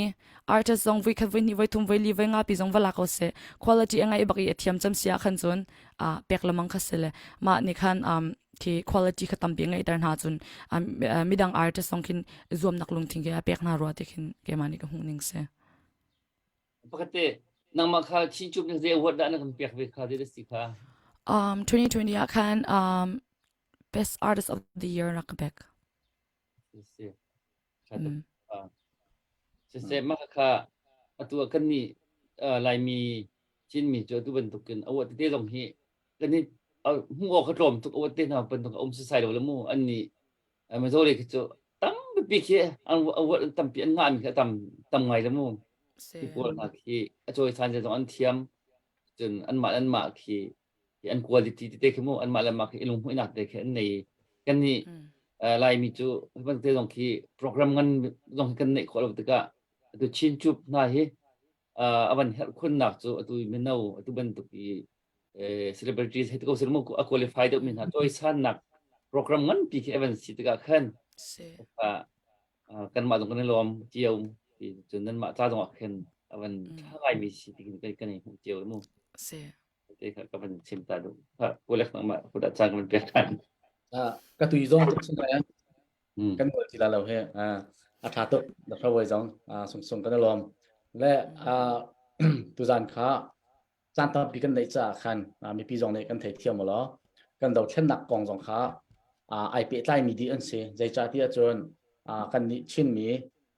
artist zong voi khat voi hnih voi thum voi li voi nga pi zong va la ko seh quality a ngei bak i a thiam cem si ah khan cun uh, pek lamang kha si le mah nih khan um, khi quality kha tampi ngeihter hna cun midang artist zong khin zuamnak lungthin khi a pek hna rua ti khin keimah nih ka hmuh ning si. Pakhat te nangmah kha chin chup ning zei award dah na kan pek ve kha dei si kha? Um 2020 ah khan um best artist of the year na ka pek. Si. Mm. Siseh mah kha atu ah kan nih Laimi Chinmi cu atu bantukin award tete zong hi kan i hmuh awk a tlawm tuk award te hna bantuk a um sasai lo le mu an nih Mizo lei khi cu tampi khi an award tampi an ngahmi khi a tam tam ngai le mu hi pawl hna khi a cawisan zong an thiam cun anmah anmah khi an quality tete khi mu anmah le mah khi i lunghmuihnak te khi an nei kan nih Laimi cu hi bantuk te zong khi program ngan zong khi kan neih khawh lo tikah atu Chin Chup hna hi a van herh khunnak cu atu mino atu bantuk i celebrities hei ko mu a qualify deuh mi hna cawisannak program nganpi khi a van si tikah khan kanmah zong kan i lawm cio cun nanmah ca zong ah khin a van ṭha ngaimi si ti kan kan i hmuh cio mu si te kha ka van chim ta duh pulek nangmah kudah caan ka van pek ṭhan ka tui zong tuk chung lai kan ngol ti la lo he a ṭha tuk na hrawai zong sung sung kan i lawm le tuzan kha caan tampi kan neih caah khan mipi zong nih kan theithiam law kan dothlennak kong zong kha ai pehtlaimi dih an si zeicah ti ahcun. Kan nih Chinmi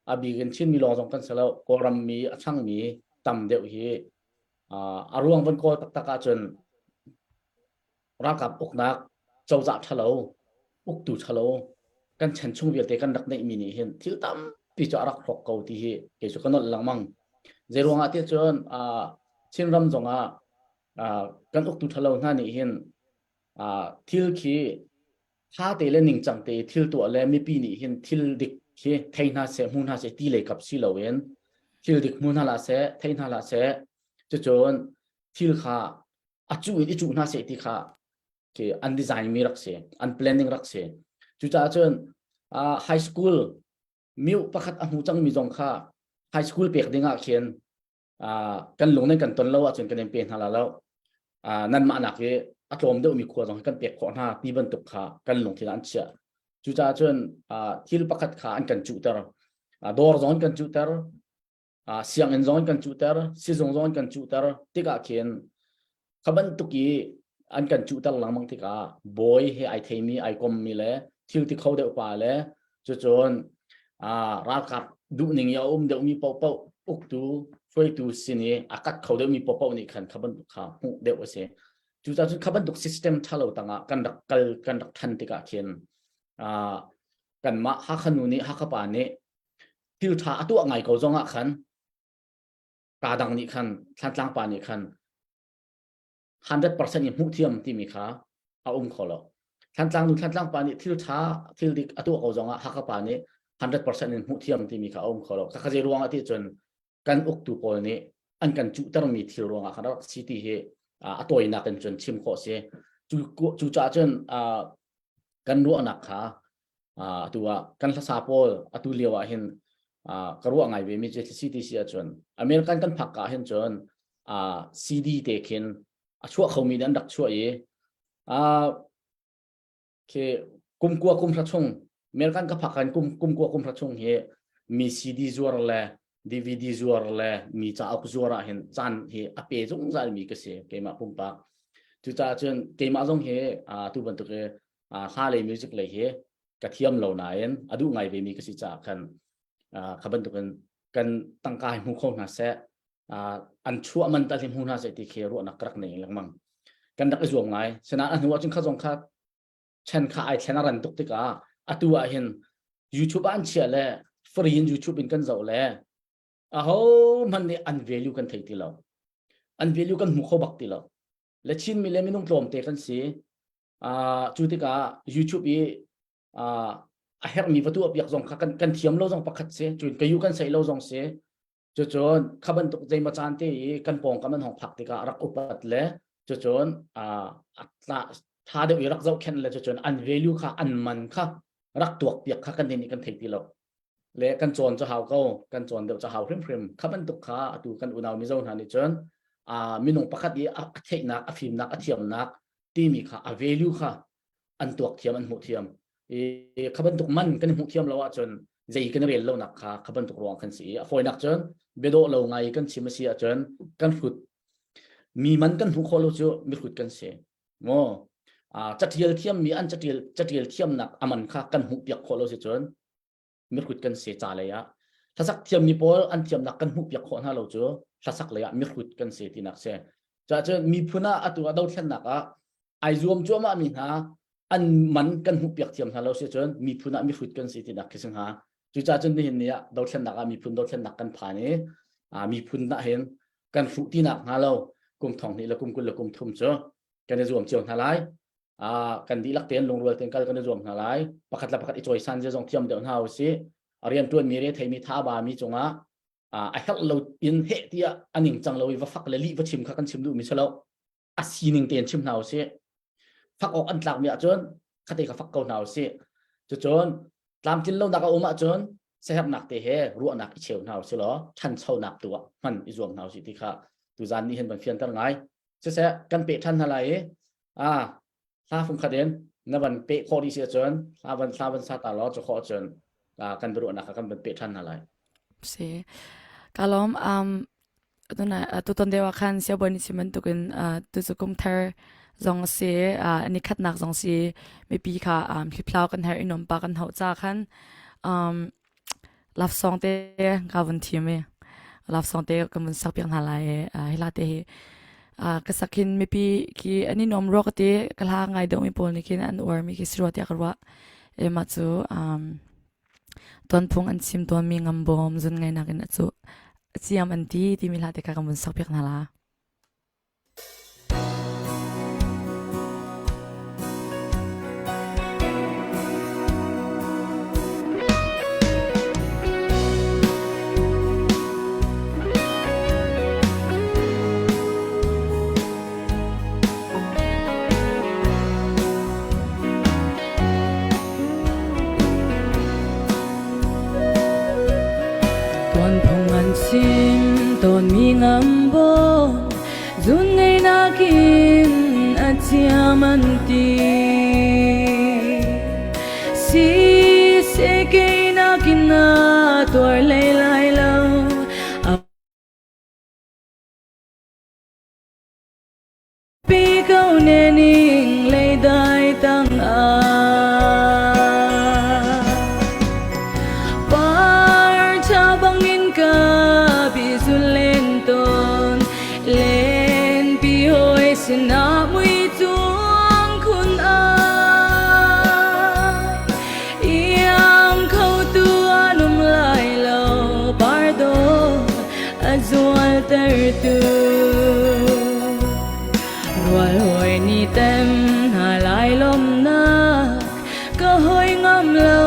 a bik in Chinmi lawng zong kan si lo Kawlram mi a changmi tam deuh hi a ruang van kawl taktak ahcun ralkap uknak cozah ṭhalo uktu ṭhalo kan chan chung vialte kan rak neihmi nih hin thil tampi cu a rak hrawk ko ti hi kei cu ka nolh lengmang. Zei ruangah tiah cun Chinram zongah kan uktu ṭhalo hna nih hin thil khi ṭha te le ningcang te thil tuah le mipi nih hin thil dik khi thei hna seh hmu hna seh ti lei kap si loin thil dik hmu hna hlah seh thei hna hlah seh cucun thil kha a cuh in i cuh hna seh ti kha khi an design mi rak si an planning rak si cucaah cun uh, high school miu pakhat a hmu cang mi zong kha high school pek ding ah khin uh, kan lung nan kan ton lo ahcun kan in pe hna la lo uh, nan mah nak i a tlawm deuh mi khua zong kan pek khawh hna ti bantuk kha kan lungthin ah an chiah cucaah cun uh, thil pakhat kha an kan cuhter uh, dawr zong an kan cuhter uh, sianginn zong kan cuhter sizung zong kan cuhter tikah khin kha bantuk i an kan cuhter lengmang tikah bawi he ai theimi ai kommi le thil ti kho deuh pa le cucun uh, ralkap duhning i a um deuhmi paohpaoh uktu hruaitu sin i a kat kho deuhmi paohpaoh nih khan kha bantuk kha hmuh deuh a si cucaah cun kha bantuk system ṭhalo tangah kan rak kal kan rak ṭhan tikah khin uh, kanmah Hakha nu nih Hakha pa nih thil ṭha a tuah ngai ko zong ah khan pa dang nih khan Thlantlang pa nih khan 100% in hmuh thiam timi kha a um kho lo. Thlantlang nu Thlantlang pa nih thil ṭha thil dik a tuah ko zong ah Hakha pa nih 100% in hmuh thiam timi kha a um kho lo. Kha zei ruang ah ti cun kan uktu pawl nih an kan cuhtermi thil ruang ah khan rak si ti hi a tawinak in cun chim khawh si. Cu cu caah cun kan ruahnak kha atu ah kan hlasa pawl atu lio ah hin ka ruah ngai ve mi cu CTC ahcun American kan phak ka hin cun CD te khin a chuah khomi nih an rak chuah i khi kum kua kum hra chung American ka phak khan kum kum kua kum hra chung hi mi CD zuar le DVD zuar le mi cauk zuar ah hin caan hi a pe zungzal mi ka si keimah pumpak cucaah cun keimah zong hi tu bantuk hi hla lei music lei hi ka thiam lo nain a duh ngai ve mi ka si caah khan kha bantukin kan tangka hi hmu kho hna seh an chuah man tal hi hmu hna seh ti khi ruahnak ka rak nei lengmang kan rak i zuam ngai sinain a hnu ah cun kha zong kha chen kha ai thlen a ran tuk tikah atu ah hin YouTube ah an chiah le free in YouTube in kan zoh le aho hmanh nih an value kan thei ti lo an value kan hmu kho bak ti lo le Chinmi le minung tlawmte kan si cu tikah YouTube i a herhmi va tuah piak zong kha kan, kan thiam lo zong pakhat si cun ka yu kan sei lo zong si cucun kha bantuk zeimaw caan te i kan pawngkam an hong phak tikah rak upat le cucun tha deuh i rak zohkhenh le cucun an value kha an man kha rak tuak piak kha kan nih kan thei ti lo le kan cawn cu hau ko kan cawn deuh cu hau hrimhrim kha bantuk kha atu kan unau Mizo hna nih cun minung pakhat i a theihnak a fimnak a thiamnak timi kha a value kha an tuak thiam an hmuh thiam i kha bantuk man kan hmuh thiam lo ahcun zei kan rel lonak kha kha bantuk ruang kan si i a fawinak cun biadawh lo ngai kan chim a si ahcun kan hrut mi man kan hmuh khawh lo cu mihrut kan si maw catial thiam mi an catial catial thiamnak aman kha kan hmuh piak khawh lo si cun mihrut kan si ca lei ah hlasak thiammi pawl an thiamnak kan hmuh piak khawh hna lo cu hlasak lei ah mihrut kan si tinak si cun miphun ah atu ah dothlennak ah ai zuam cuahmah mi hna an man kan hmuh piak thiam hna lo si cun miphun ah mihrut kan si tinak khi si hnga cucaah cun nihin ni ah dothlennak ah miphun dothlennak kan phan i miphun ah hin kan hruh tinak hnga lo kum thong hnih le kum 20 le kum thum cu kan i zuam cio hna lai kan dihlak tein lungrual tein kal kan i zuam hna lai pakhat le pakhat i cawisan zia zong thiam deuh hna usih a rian tuan mi re theimi tha ba mi cungah a herh lo in heh tiah a ning cang lo i va fak le lih va chim kha kan chim duh mi si lo a sining tein chim hna usih fak awk an tlak mi ahcun khate kha fak ko hna usih cucun tlamtlin lonak a um ahcun siaherhnak te he ruahnak i cheu hna usih law ṭhanchonak tu ah hman i zuam hna usih ti kha tuzan nih hin van fianter ngai siseh kan peh ṭhan hna lai i a hla fung khat in na van peh khawh dih si ahcun hla van hla van sa ta law cu khawh ahcun kan biaruahnak kha kan van peh ṭhan hna lai. Si. Ka lawm um tuna tutan deuh ah khan siabawi nih chim bantukin tu cu kum thar zong a si ni khatnak zong si mipi kha um, hliphlau kan herh i nuampa kan hauh ca khan. Um, love song te ka vun thiam i love song te kan vun sak piak hna lai i uh, hi hla te hi uh, ka sak hin mipi khi an i nuam rua ka ti ka hla ngai deuh mi pawl nih khin an uar mi khi si rua tiah ka ruah. E mah cu um, tuanphung an chim tawnmi ngambawm zun ngainak in a cu ciam an ti timi hla te kha kan vun sak piak hna la. Tuanphung an chim tawnmi ngambawm zun ngeinak in a thiam an ti. Si se keinak in na tuar hlei lai lo. Pi ko ne ning leidai tang ah Par tha bangin ka bi zun len ton len pi hoi sinah mui tuang khun ai Iang kho tu anum lai lo par do a zual ter tu Rual hoi ni tem hna lai lawmnak ka hoi ngam lo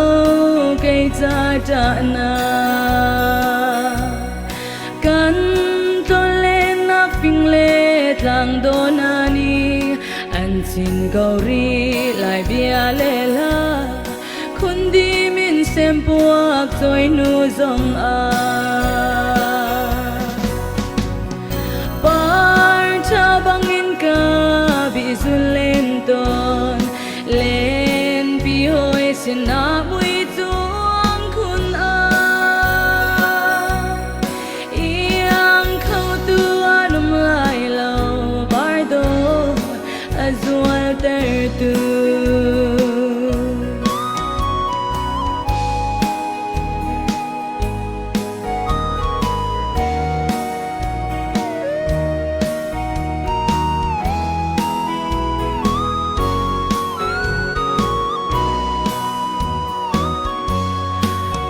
kei ca ṭahnak kan tawlenak fing le tlang dawna ni an chin ko ri lai bia le hla khundi min sem puak choi nu zong ah Par tha bangin ka bi zun len ton len pi hoi sinah mui tuang khun a iang kho tu anum lai lo par do a zual ter tu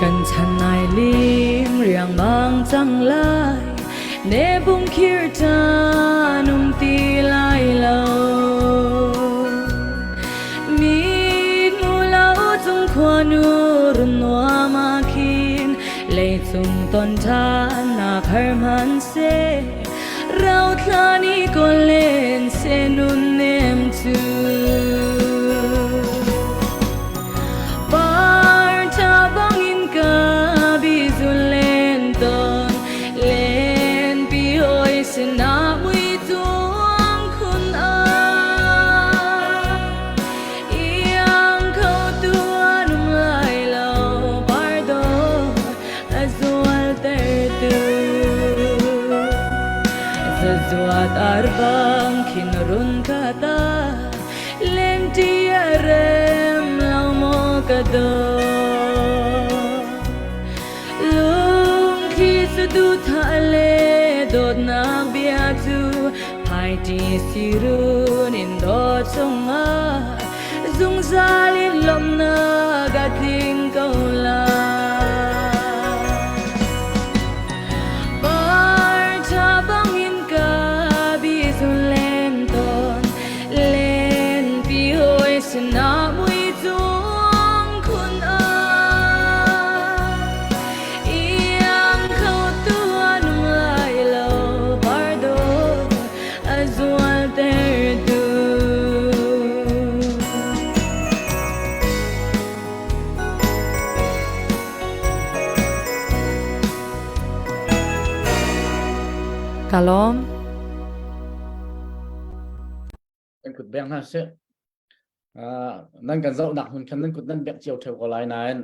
Kan chan nai lim riangmang cang lai Ne bung khir ta nung ti lai lo Mi nu lo chung khua nu run nuam ah khin Leicung ton ṭhan nak har hmanhseh rauthla ni ko len se nun nem cu. Par ṭha bangin ka bizun len ton len pi hoi sinah mui tuang khun ah Iang kho tu an um lai lo pardo a zual tertu Zazuat arbang khin run ka ta len ti a rem lo mo ka do Lungthli saduhthah le dawtnak bia cu phaiti sirun in dawt chungah zungzal in lawmhnak a tling ko lai. Par ṭha bangin ka bizun len tawn, lenpi hawi sinah mui tuang khun ah. Iang kho tu an um lai lo, pardo a zual tertu. Ka lawm. Kan kut beng hna sih. Uh, nan kan zohnak hmun khan nan kut nan bek cio theo ko lai nain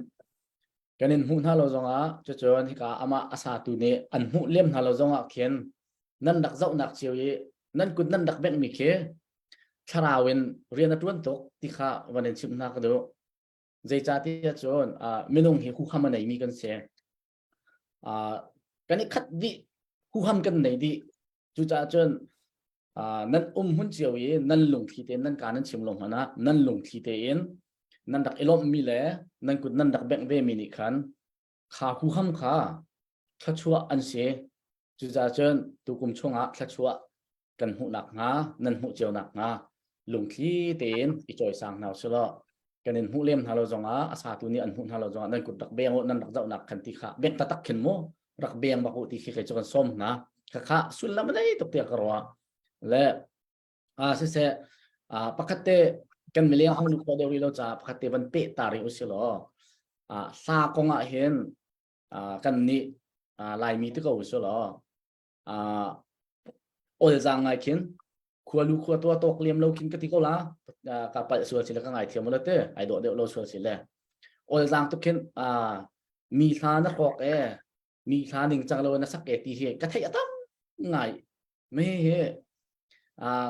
kan in hmuh hna lo zongah cucun hika amah a satu nih an hmuh lem hna lo zongah khin nan rak zohnak cio i nan kut nan rak bengmi khi thlarau in rian a tuan tuk ti kha van in chimh hna ka duh. Zeicahtiah cun minung hi huham a neimi kan si. Kan i khat dih, huham kan nei dih. Cucaah cun nan um hmun cio i nan lungthli tein nan ka nan chim lo hmanh ah nan lungthli tein nan rak i lawmhmi le nan kut nan rak bengh vemi nih khan kha huham kha thluachuah an si. Cucaah cun tukum chungah thluachuah kan hmuh nakhnga nan hmuh cio nakhnga lungthli tein i cawisang hna usih law kan in hmuh lem hna lo zongah a satu nih an hmuh hna lo zongah nan kut rak beng u nan rak zohnak khan ti kha beng taktak khin mu rak beng bak u ti khi kei cu kan sawm hna khakha sullam nei tuk tiah ka ruah le a siseh a pakhat te kan mileng hong lu kho deuh rih lo caah pakhat te van peh ta rih usih law a hla kong ah hin kan nih Laimi ti ko usih law olzaang ngai khin khualu khua tua tawk liam lo khin ka ti ko la ka palh sual si le ka ngai thiam lo te ai dawh deuh lo sual si le olzaang tuk khin mi hla na hrawk e mi hla ning cang lo na sak e ti hi ka theih atam ngai me he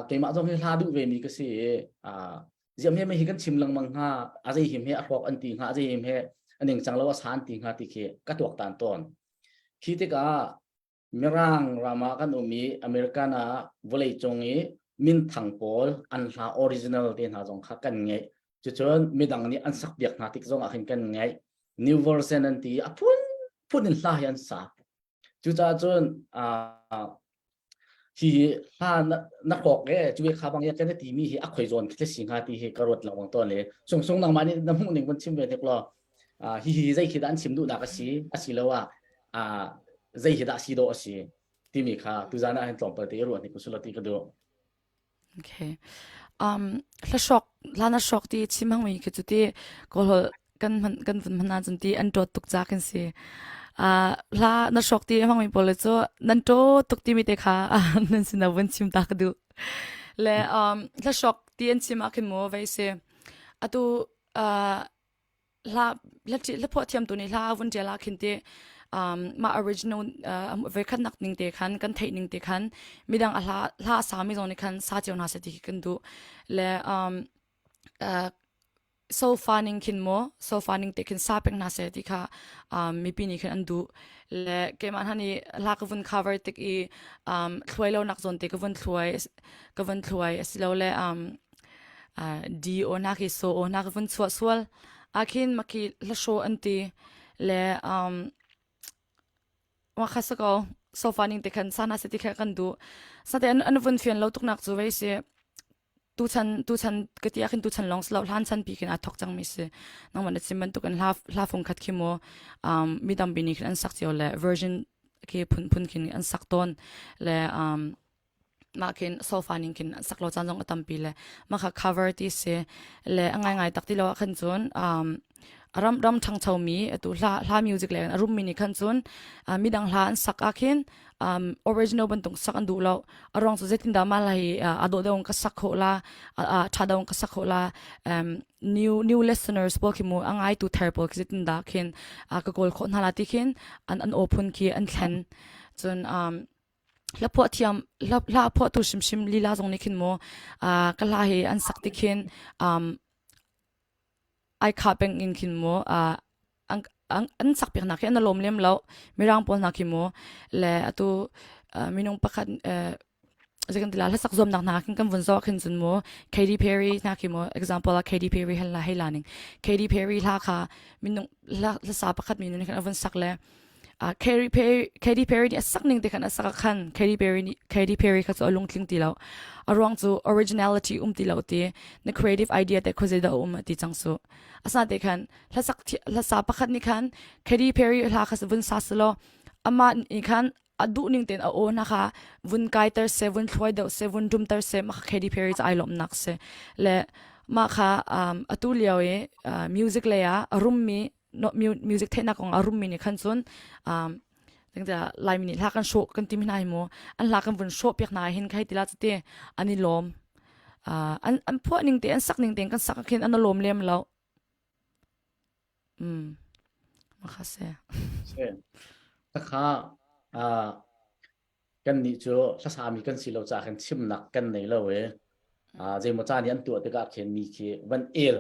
keimah zong hi hla duh ve mi ka si i ziam he me hi kan chim lengmang hnga a zei him he a hrawk an ti hnga a zei him he a ning cang lo a san ti hnga ti khi ka tuak tan tawn khi tikah Mirang ram ah kan um i American ah vawleicung i minthang pawl an hla original te hna zong kha kan ngeih. Cucun midang nih an sak piak hna tik zong ah khin kan ngeih. New version an ti i a phunphun in hla hi an sa. Cucaah cun uh, hi hla na, na hrawk e cu kha bang ya kan ti mi hi a khoi zawn khi si hnga ti hi ka ruat lengmang tawn le sung sung nangmah nih na hmuh ning van chim ve tek law hi hi zei khi dah an chim duhnak a si asiloah zei hi dah si dawh a si timi kha tuzan ah hin tlawmpal te i ruah hnik usula ti ka duh. Okay. Um, hla shock hla na shock ti chim hang mi khi chu ti kawlhol kan hman kan vun hman ahcun ti an ṭawt tuk ca kan si. Uh, hla na shock ti hmang mi pawl cu nan ṭo tuk ti mi te kha nan sin vun chim ta ka duh. Le um, hla shock ti an chim ah khin mu vei si. Atu uh, hla hla hla phuah thiamtu nih hla vun ṭial ah khin ti um, mah original uh, voikhat nak ning te khan kan theih ning te khan midang a hla hla a sami zong nih khan sa cio hna seh ti khi kan duh le um, uh, sofa ning khin mo sofa ning te khin sa peng hna seh ti kha um, mipi nih khin an duh le keimah hna nih hla ka vun cover tik i um, thluai lo nak zawn te ka vun thluai ka vun thluai asilole um, D aw hna khi so aw hna khi vun chuah sual ah khin makhi hlashaw an ti le um, wa kha sa ko sofa ning te khan sana se ti kha kan du sate an an vun fian lo tuk nak chu vei si tu chan tu chan ka ti khin tu chan long slo hlan chan pi khin a thok chang mi si nang man chim ban tuk an hla hla fung khat khi mo um mi dam bi ni khin an sak chiao le version khi phun phun khin an sak ton le um mah khin sofa ning khin sak lo caan zong a tampi le mah kha cover ti si le a ngaingai tak ti lo ah khan cun um, ram ram ṭhangcho mi atu hla hla music le a rum mi nih khan cun uh, midang hla an sak ah khin um, original bantuk sak an duh lo a ruang cu zeitindah mah hla hi uh, a dawh deuh ka sak khawh la uh, ṭha deuh ka sak khawh la um, new new listeners pawl khi mu a ngaitu thar pawl khi zeitindah khin uh, ka kawl khawh hna la ti khin an an aw phun khi an thlen cun um, Hla phuah thiam hla, hla phuahtu hrimhrim lila zong nih khin mu uh, ka hla hi an sak ti khin um, ai khah peng in khin mu uh, an, an, an sak piak nak hi an lawm lem lo mirang pawl hna khi mu le atu uh, minung pakhat uh, zeikan tila hlasak zuamnak hna khin kan vun zoh khin cun mu Katy Perry hna khi mu example ah Katy Perry hel la hei la ning Katy Perry hla kha minung hla hlasa pakhat mi nih khan a vun sak le Uh, Katy Perry, Katy Perry nih a sak ning te khan a sak khan Katy Perry nih Katy Perry kha cu a lungtling ti lo. A ruang cu originality um ti lo ti na creative idea te khuazei dah um ti cang su. Asa te khan hlasak hlasa pakhat nih khan Katy Perry hla kha vun sa selo ama nih khan a duh ning ten a aw na kha vun kaiter se vun thluai deuh se vun dumter se ma Katy Perry ca ai lawmnak se le ma kha um, atu lio i uh, music lei ah a rummi no, music theihnak kong a rummi nih khan cun um, Laimi nih hla kan hrawh kan ti hna hi mu an hla kan vun hrawh piak hna hin khai tila cute an i lawm uh, an an phuah ning te an sak ning te kan sak khin an lawm lem lo mm makha se se takha a kan nih cu hlasami kan si lo ca khan chimnak kan nei lo e a zeimaw ca nih an tuah tikah khin mi khi van el.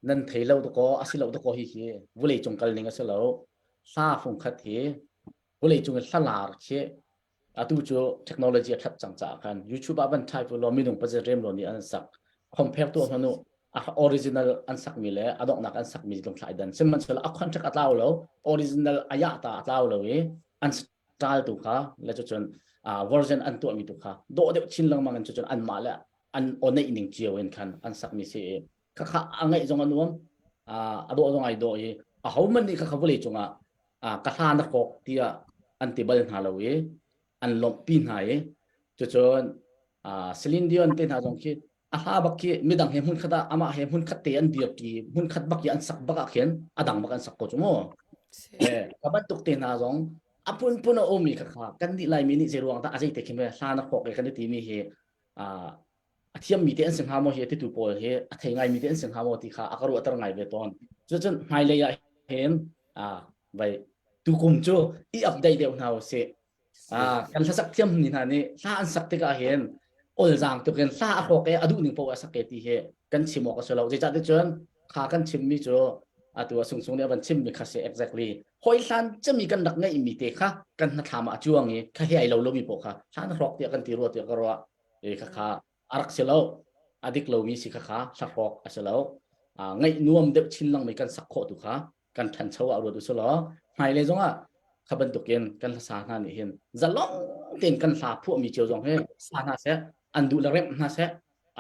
Nan thei lo dakaw a si lo dakaw hi hi vulei cung kal ning a si lo. Hla fungkhat hi vulei cung i hla lar khi atu cu technology a that cang caah khan YouTube ah van type law minung pazet rem lo nih an sak compare tu hmanu a original an sakmi le a donghnak an sakmi lungthlai dan sihmanhsehlaw a contract a tlau lo original aya ta a tlau lo i an style tu kha le cucun version an tuahmi tu kha dawh deuh chin lengmang in cucun anmah le an oneih ning cio in khan an sakmi si i khakha a ngaih zong a nuam a dawh zong ai dawh i a ho man nih khakha vawlei cungah ka hla na kawk tiah an ti bal hna lo i an lawmhpi hna i cucun Celine Dion te hna zong khi a hla bak khi midang he hmun khat ah amah he hmun khat te an dirṭi hmun khat bak i an sak bak ah khin a dang bak an sak ko cu mu eh ka bantuk te hna zong a phunphun a um i khakha kan nih laimi nih zei ruang dah a zei te khi hla na khawk e kan i timi hi a thiammi te an si hnga maw hi a titu pawl hi a thei ngaimi te an si hnga maw ti kha a ka ruahter ngai ve tawn. Cucun hmailei ah hin vai tukum cu i update deuh hna usih. Kan hlasak thiam ni hna nih hla an sak tikah hin olzaang tuk in hla a hrawk e a duh ning paoh a sak e ti hi kan chim awk a si lo. Zeicah ti cun kha kan chimmi cu atu a sungsung nih a van chimmi kha si exactly hoi hlan cemi kan rak ngeihmi te kha kan hnathlam ah a cuang i kha hi ai lo lomi paoh kha hlan hrawk tiah kan ti rua tiah ka ruah e kha kha a rak si lo a dik lomi si kha kha hlahrawk a si lo ngaih nuam deuh chin lengmang kan sak khawh tu kha kan ṭhancho ah ruat usih law hmailei zongah kha bantukin kan hlasa hna nih hin zalong tein kan hla phuahmi cio zong hi sa hna seh an duh le remh hna seh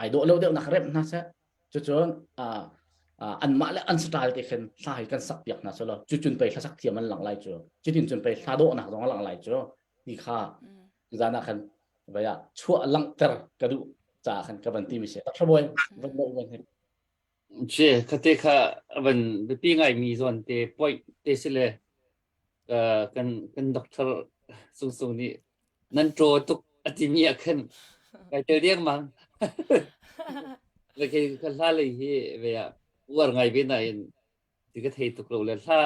ai dawh lo deuh nak remh hna seh cucun anmah le an style te khin hla hi kan sak piak hna selaw cucun pei hlasak thiam an lang lai cu cutin cun pei hla dawhnak zong a lang lai cu ti kha zan ah khan vai ah chuah langhter ka duh caah khan ka van ti mi si thlabawi van lo van hi Che khate kha van biapi ngai mi zawn te point te si le kan kan doctor Sung Sung nih nan ṭaw tuk a timi ah khan kai tel dengmang. Le kei ka hla lei hi ve ah uar ngai ve nain ti ka thei tuk lo le hla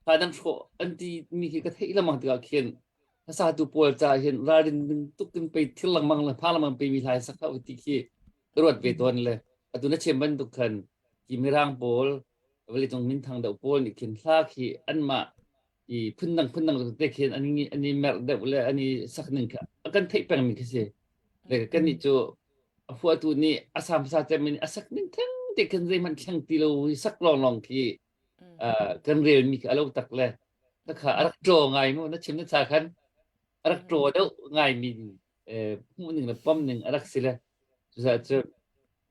hla nan hrawh an ti mi khi ka theih lengmang tikah khin hlasatu pawl ca hin ralrin ding tuk in pei thil lengmang le pha lengmang pe mi hla sak hlah ti khi ka ruat ve tawn le atu na chim bantuk khan ki mirang pawl vawleicung minthang deuh pawl nih khin hla khi anmah i phundang phundang te khin an i an i merh deuh le an i sak ning kha a kan theih pengmi khi si le kan nih cu a phuahtu nih a sam sa cem in a sak ning theng te khin zeihmanh thleng ti lo i sak lawnglawng khi kan relmi khi a lo tak le kha a rak ṭaw ngai mu na chim na cha khan a rak ṭaw deuh ngai mi hmuh ning le pom ning a rak si le cucaah cu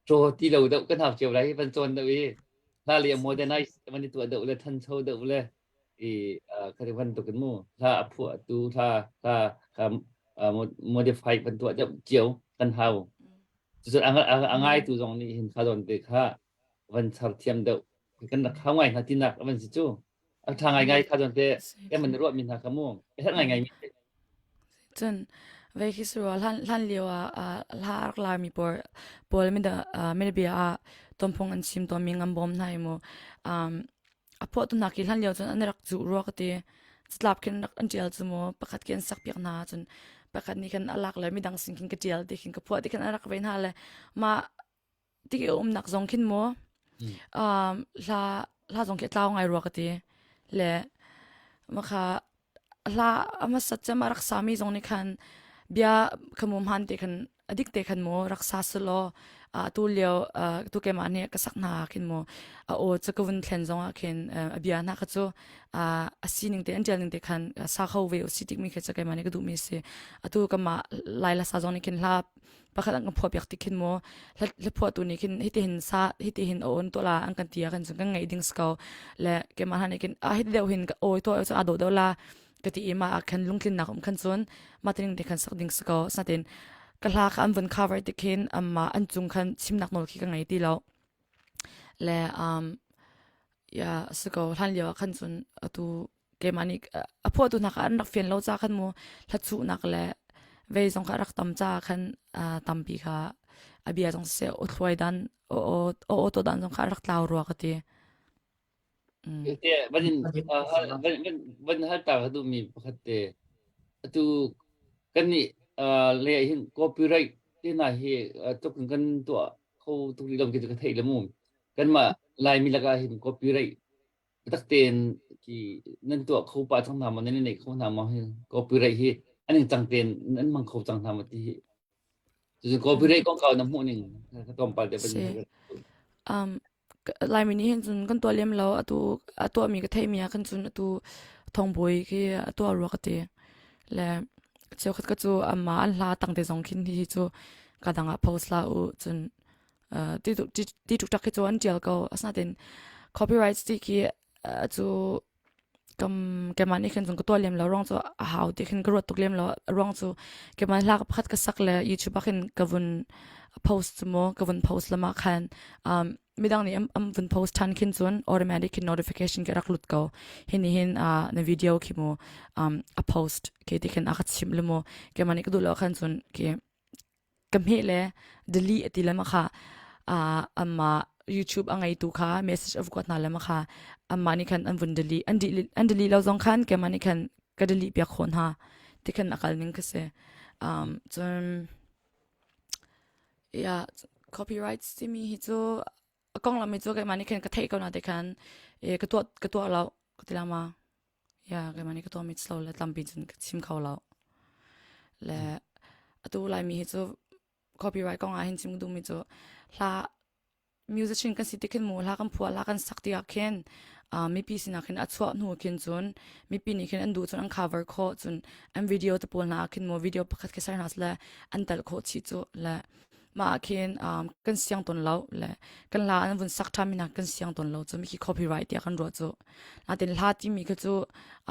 ṭaw ti lo deuh kan hau cio lai van cawn deuh i hla le modernize van i tuah deuh le thancho deuh le i kha bantuk in mu hla a phuah tu hla hla kha modify van tuah deuh cio kan hau cucun a ngai tu zong nih hin kha zawn te kha van char thiam deuh kan rak hau ngai hna tinak van si cu a ṭha ngai ngai kha zawn te kan van ruah mi hna kha mu a herh ngai ngai mi Cun vei khi si rua hlan hlan lio ah hla a rak larmi pawl pawl minabia ah tonphung an chim tawnmi ngam bawm hna hi mu um, a phuahtu hna khi hlan lio cun an rak zuh rua ka ti. Catlap khin rak an ṭial cu mu pakhat khi an sak piak hna cun pakhat nih khan a lak le midang sin khin ka ṭial ti khin ka phuah ti khin an rak ve hna le mah ti umnak zong khin mu um, hla hla zong khi a tlau ngai rua ka ti le makha hla a hmasat cem a rak sami zong nih khan bia khamu hman te khan adik te khan mu rak sa selaw a tu lio tu keimah nih ka sak hna khin mu a aw cu ka vun thlen zong ah khin a bia hna kha cu a sining te an tial ning te khan sa kho ve u si tik mi kha cu keimah nih ka duh mi si atu kama lai la sa zong nih khin hla pakhat an kan phuah piak ti khin mu hla phuahtu nih khin hiti hin sa hiti hin a on to la an kan ti ah khan cun kan ngaih ding si ko le keimah hna nih khin a hiti deuh hin ka awi to cu a dawh deuh la ka ti i ma ah khan lungtlinnak um khan cun ma tining te khan sak ding si ko satin ka hla kha an vun cover ti khin amma an cung khan chimnak nawl khi ka ngei ti lo le um ya si ko hlan lio ah khan cun atu keimah nih a phuahtu hna kha an rak fian lo ca khan mu hlachuhnak le vei zong kha rak tam ca khan tampi kha a bia zong siseh aw thluai dan aw aw to dan zong kha rak tlau rua ka ti. Van van hal ta ka duhmi pakhat te atu kan nih le hin copyright te hna hi tuk kan tuah kho tuk rih lo khi ka theih le mu. Kanmah Laimi lakah hin copyright biatak tein khi nan tuah kho pah cang hna maw, nan i neih kho hna maw hi copyright hi an in cang tein nan hmang kho cang hna maw ti hi. Cucu copyright kongkau na hmuh ning ka tlawmpal te Si. Um, Laimi nih hin cun kan tuah lem lo atu a tuahmi ka theihmi ah khan cun atu thongbawi khi a tuah rua ka ti. Le cheukhat ka cu amah an hla tang te zong khin hi cu ka dang ah post la u cun ti ti tuk khi cu an tial ko asinain copyrights ti khi cu kam keimah nih khin cun ka tuah lem lo ruang cu a hau ti khin ka ruat tuk lem lo ruang cu keimah hla pakhat ka sak le YouTube ah khin ka vun post cu mu ka vun post lama khan um, midang nih am vun post than khin cun automatic khin notification ka rak lut ko hin hin uh, na video khi mu um, a post ke ti khin a ka chim le mu keimah nih ka duh lo khan cun ke ka hmeh le delete a ti le ma kha uh, amma YouTube a ngeitu kha message a kuat hna le ma kha amma nih khan an vun delete an delete an delete lo zong khan keimah nih khan ka delete piak khawh hna ti khan a kal ning ka si um cun yeah copyrights timi hi cu a konglam hi cu keimah nih khan ka theih ko na te khan e ka tuah ka tuah lo ka ti lama Ya, keimah nih ka tuahmi si lo le tampi cun ka chim kho lo. Le atu Laimi hi cu copyright kong ah hin chim ka duhmi cu hla musician kan si ti khin mu hla kan phuah hla kan sak tikah khin uh, mipi sinah khin a chuah hnu khin cun mipi nih khin an duh cun an cover khawh cun an video te pawl hna ah khin mu video pakhat khi ser hna sile an telh khawh chih cu le mah ah khin um, kan siang tawn lo le kan hla an vun sak ṭhan mi hna kan siang tawn lo cu mi khi copyright tiah kan ruah cu natin hla timi kha cu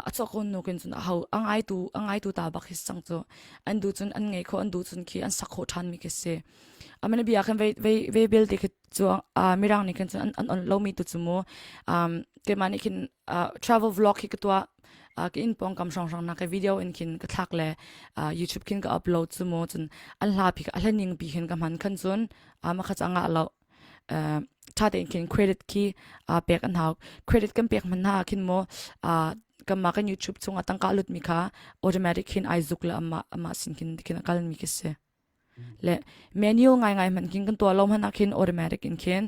a chuak ko nu kin cun a ho a ngaitu a ngaitu ta bak hi sang cu an du cun an ngei kho an du cun khi an sak kho ṭhan mi khi si amene bia khan vei vei vei bel te khi cu mirang nih khan cun an an on lo mi tu cu mu um keimah nih khin travel vlog hi ka tuah ka inn pawngkam hrawnghrang nak ka video in khin ka thlak le YouTube khin ka upload cu mu cun an hla pi a hlaning pi khin ka hman khan cun ma kha changa lo tha tein khin credit khi pek an hau credit kan pek man ha khin mo kanmah kan YouTube chungah tangka lut mi kha automatic khin ai zuk le ama ama sin khin khin a kal mi khi si Le manual ngaingai hmanh khin kan tuah lo hmanh ah khin automatic in khin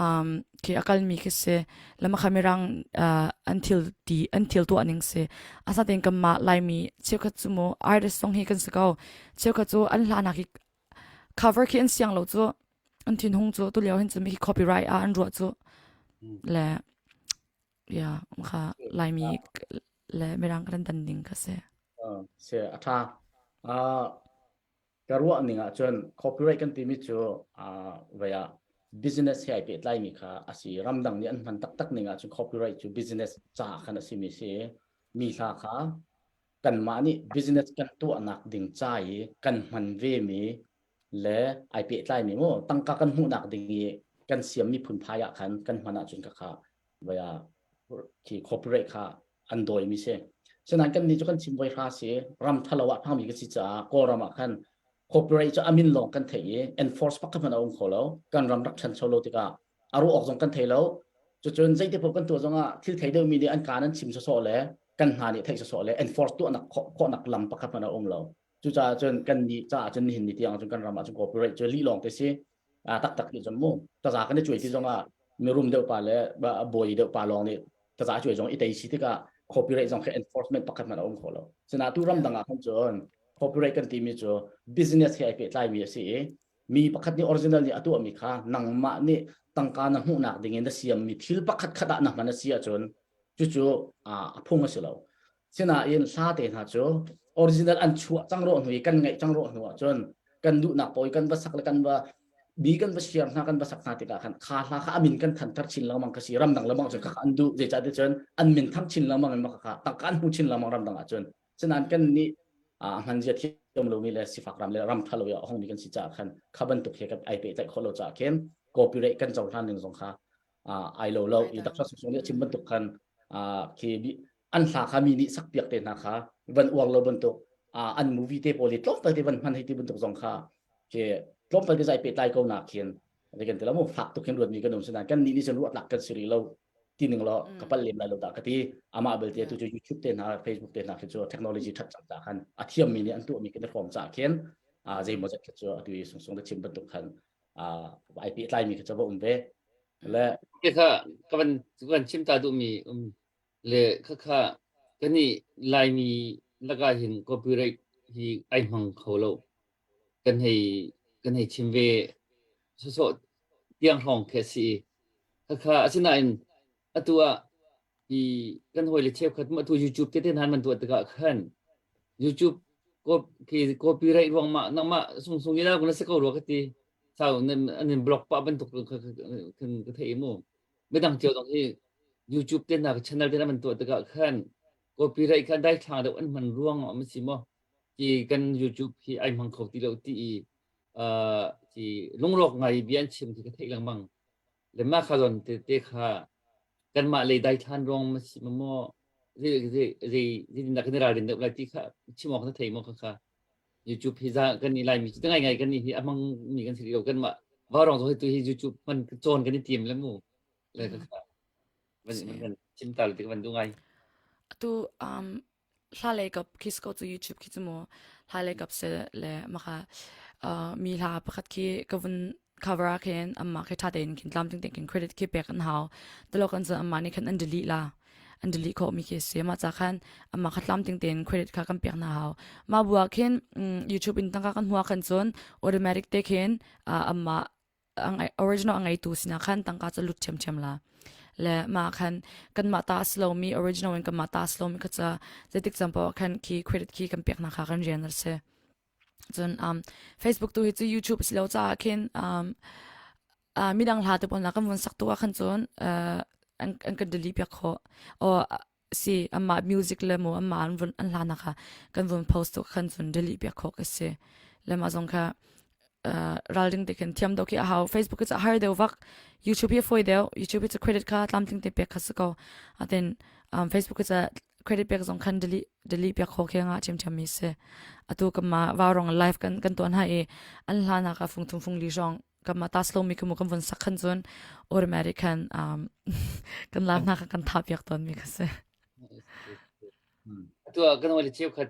um, khi a kalmi khi si. Lama kha mirang uh, an thil ti an thil tuah ning si. Asatin kanmah Laimi cheukhat cu mu artist song hi kan si ko. Cheukhat cu an hla nak hi cover khi an siang lo cu an thin hung cu tu lio hin cu mi khi copyright ah an ruah cu le ya kha Laimi le mirang kan dan ding kha si. Si a tha. Uh, Ka ruah ning ahcun copyright kan timi cu uh, vei ah business he ai pehtlaimi kha a si. Ramdang nih an hman taktak ning ahcun copyright cu business caah khan a simi si. Mi hla kha kanmah nih business kan tuahnak ding ca i kan hman vemi le ai pehtlaimi mu tangka kan hmuhnak ding i kan siammi phunphai ah khan kan hman ahcun ka kha vai ah khi copyright kha an dawimi si. Sinain kan nih cu kan chim voi hra si ram thalo ah phangmi kan si caah Kawlram ah khan copyright cu amin lawng kan theih i enforce pakhat hmanh a um kho lo. Kan ram rak ṭhancho lo tikah a ruah awk zong kan thei lo. Cucun zeiti paoh kan tuah zongah thil thei deuhmi nih an kaan an chim sawsawh le kan hna nih theih sawsawh le enforce tuahnak khawhnak lam pakhat hmanh a um lo. Cucaah cun kan nih caah cun nihin ni tiang cun kan ram ah cun copyright cu lih lawng te si. A taktak ti cun mu taza kan i cuai ti zongah mirum deuh pa le bawi deuh pa lawng nih taza cuai zong i tei si tikah copyright zong khi enforcement pakhat hmanh a um kho lo. Sina tu ram dang ah khan cun copyright kan timi cu business he ai pehtlai mi a si i mi pakhat nih original nih a tuahmi kha nangmah nih tangka na hmuhnak ding in na siammi thil pakhat khat ah na hman a si ahcun cucu a phung a si lo. Sinain hla te hna cu original an chuah cang rawh hnu i kan ngaih cang rawh hnu ahcun kan duhnak paoh i kan va sak le kan va bi kan va share hna kan va sak hna tikah khan kha hla kha a min kan thanter chin lengmang ka si ramdang lengmang cun kha an duh zeicahtiah cun an min thang chin lengmang in mah kha tangka an hmu chin lengmang ramdang ahcun sinain kan nih a hman zia thiam lomi le sifak ram le ram tha lo i a hongmi kan si caah khan kha bantuk he kan ai pehtlaih khawh lo caah khin copyright kan cohlan ning zong kha ai lo lo i taksa sung nih a chim bantuk khan khi an hla kha mi nih sak piak te hna kha van uar lo bantuk an movie te pawl i tlawmpal te van hman hei ti bantuk zong kha khi tlawmpal te zai pehtlai ko nak khin kan ti lo mu fak tuk hin ruat mi kan um sinain kan nih nih cun ruat lak kan si rih lo ti ning lo ka pal lem lai lo dah ka ti amah belte tu cu YouTube te hna Facebook te hna khi cu technology that cang ta khan a thiam mi nih an tuah mi kan i hrawm ca khin a zei maw zat khi cu atu i sung sung te chim bantuk khan ai pehtlai mi khi cu va um ve. Le Ke kha ka van ka van chim ta duhmi um le khakha kan i Laimi lakah hin copyright hi ai hmang kho lo. Kan hei kan hei chim ve sawsawh tiang hrawng khi a si i khakha asinain atu ah hi kan hawile cheukhat mu atu YouTube tete hna man tuah tikah khan YouTube khi copyright ruang mah nangmah sung sung ila kun se ko rua ka ti sau an in block pa bantuk kan ka thei mu midang cio dong hi YouTube te na channel te na man tuah tikah khan copyright khan dai thlang deuh an hman ruang am si mo ti kan YouTube hi ai hmang kho ti lo ti i ti lungrawk ngai bia an chim ti ka theih lengmang Le mah kha zawn tete kha kanmah lei daithlan ruang ma si maw zei zei zei zeitindah kan i ralrin deuh lai ti kha chim awk na thei maw kha kha YouTube hi za kan i Laimi cu ngai ngai kan i hi a hmang mi kan si lo kanmah vaurawng zong hi tu hi YouTube hman cawn kan i tim le mu le kha kha van van chim ta le ti van duh ngai. Atu um hla lei kap khi ko cu YouTube khi cu mu hla lei kap se le maka mi hla pakhat khi ka vun cover ah khin amma khi tha tein khin tlam ting tein khin credit khi pek an hau talo kan cu amma nih khan an delete la an delete kho mi khi si ma cha khan amma kha tlam ting tein credit kha kan pek na hau ma bua khin YouTube in tangka kan hua khan cun automatic te khin amma original a ngeitu sinah khan tangka cu lut ṭhiamṭhiam la. Le mah khan kanmah ta a si lomi original in kanmah ta a si lomi kha ca zeitik caan paoh ah khan khi credit khi kan pek hna kha kan rian a si. Cun um, Facebook tu hi cu YouTube a si lo caah khin um, uh, midang hla te pawl na kan vun sak tu ah khan cun uh, an, an kan delete piak khawh. O si amah music le mu amah an vun an hla na kha kan vun post tu khan cun delete piak khawh ka si le mah zong kha uh, ralring te khin thiam do khi a hau Facebook hi har deuh vak YouTube hi foi deuh YouTube hi credit kha tlamtling te pek kha si ko atin um, Facebook hi credit pek zong khan delete delete piak kho khe nga chem chem mi si atu kama warong live kan kan tuan ha i an hla na ka fung thum fung li rong kan mah ta slow mi kan kan vun sak khan cun automatic khan um, kan lam hna kha kan tha piak tawn mi kha si. Atu ah kan wali cheukhat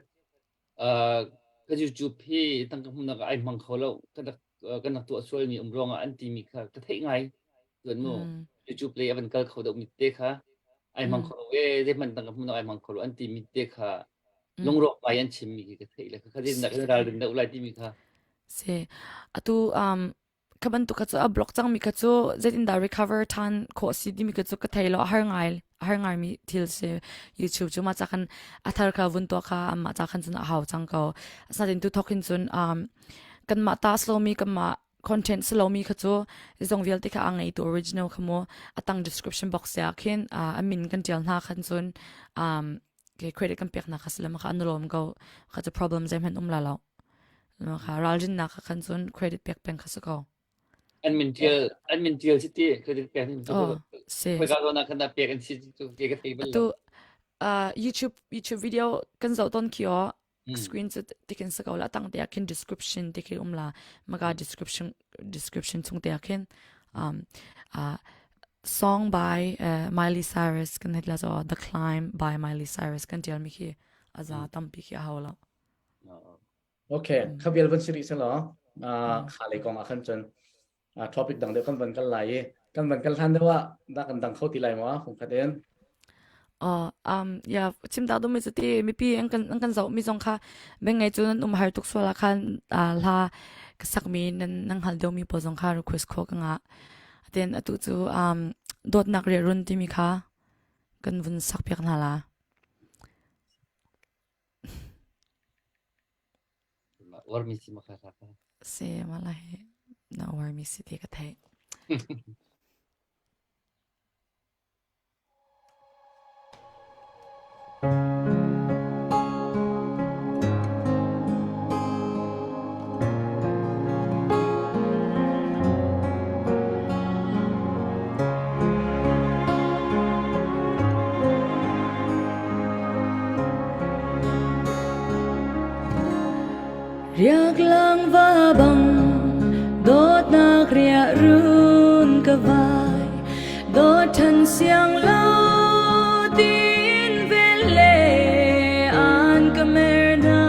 ka YouTube hi tangka hmuhnak ai hmang kho lo kan rak kan rak tuah sual mi um ruangah an ti mi kha ka theih ngai tuan mu YouTube lei avan kal kho deuh mi te kha ai hmang kho lo e zeihmanh tangka hmuhnak ai hmang kho lo an ti mi te kha lungrawk ngai an chim mi khi ka theih le kha kha nak ralrin deuh lai ti mi kha Si. Atu um, kha bantuk kha cu a block cangmi kha cu zeitindah recover ṭhan khawh si timi kha cu ka thei lo a har ngai a har ngaimi thil si YouTube cu mah ca khan a thar kha vun tuah kha amah ca khan cun a hau cang ko asinain tu thawk hin cun um, kanmah ta slomi kanmah content silomi kha cu zong vialte kha a ngeitu original kha mu a tang description box ah khin uh, a min kan ṭial hna khan cun um, ke credit kan pek hna kha si le kha an lawm ko kha cu problem zeihmanh um la lo kha ralrinnak kha khan cun credit pek peng kha si ko an min tial an min tial si ti credit pek hin oh si khoi ka zona khan da pek an si tu ke ka thei bal lo uh, YouTube YouTube video kan zoh ton khi o screen cu tikin sa ko la tang te khin description te khi um la maka description description chung te khin um uh, song by uh, Miley Cyrus kan het la zo The Climb by Miley Cyrus kan tial mi khi aza tampi khi a hau lo Okay, kha vial van si rih selaw kha lei kong ah khan cun topic dang deuh kan van kal lai i kan van kal hlan deuh ah dah kan dang kho ti lai maw kung khat in Oh, um, ya chim ta dum mi ti mipi an kan an kan zoh mi zong kha beng ngai cu nan um har tuk sual ah khan hla ka sak mi nan nang hal deuh mi pawl zong kha request kho ka nga aten atu cu um dawtnak re run timi kha kan vun sak piak hna la Uarmi si makha sa ka. Si mala hi na uarmi si ti ka theih. Riaklang va bang dawtnak riah run ka vai dawt than siang lo tin vel le an ka mer na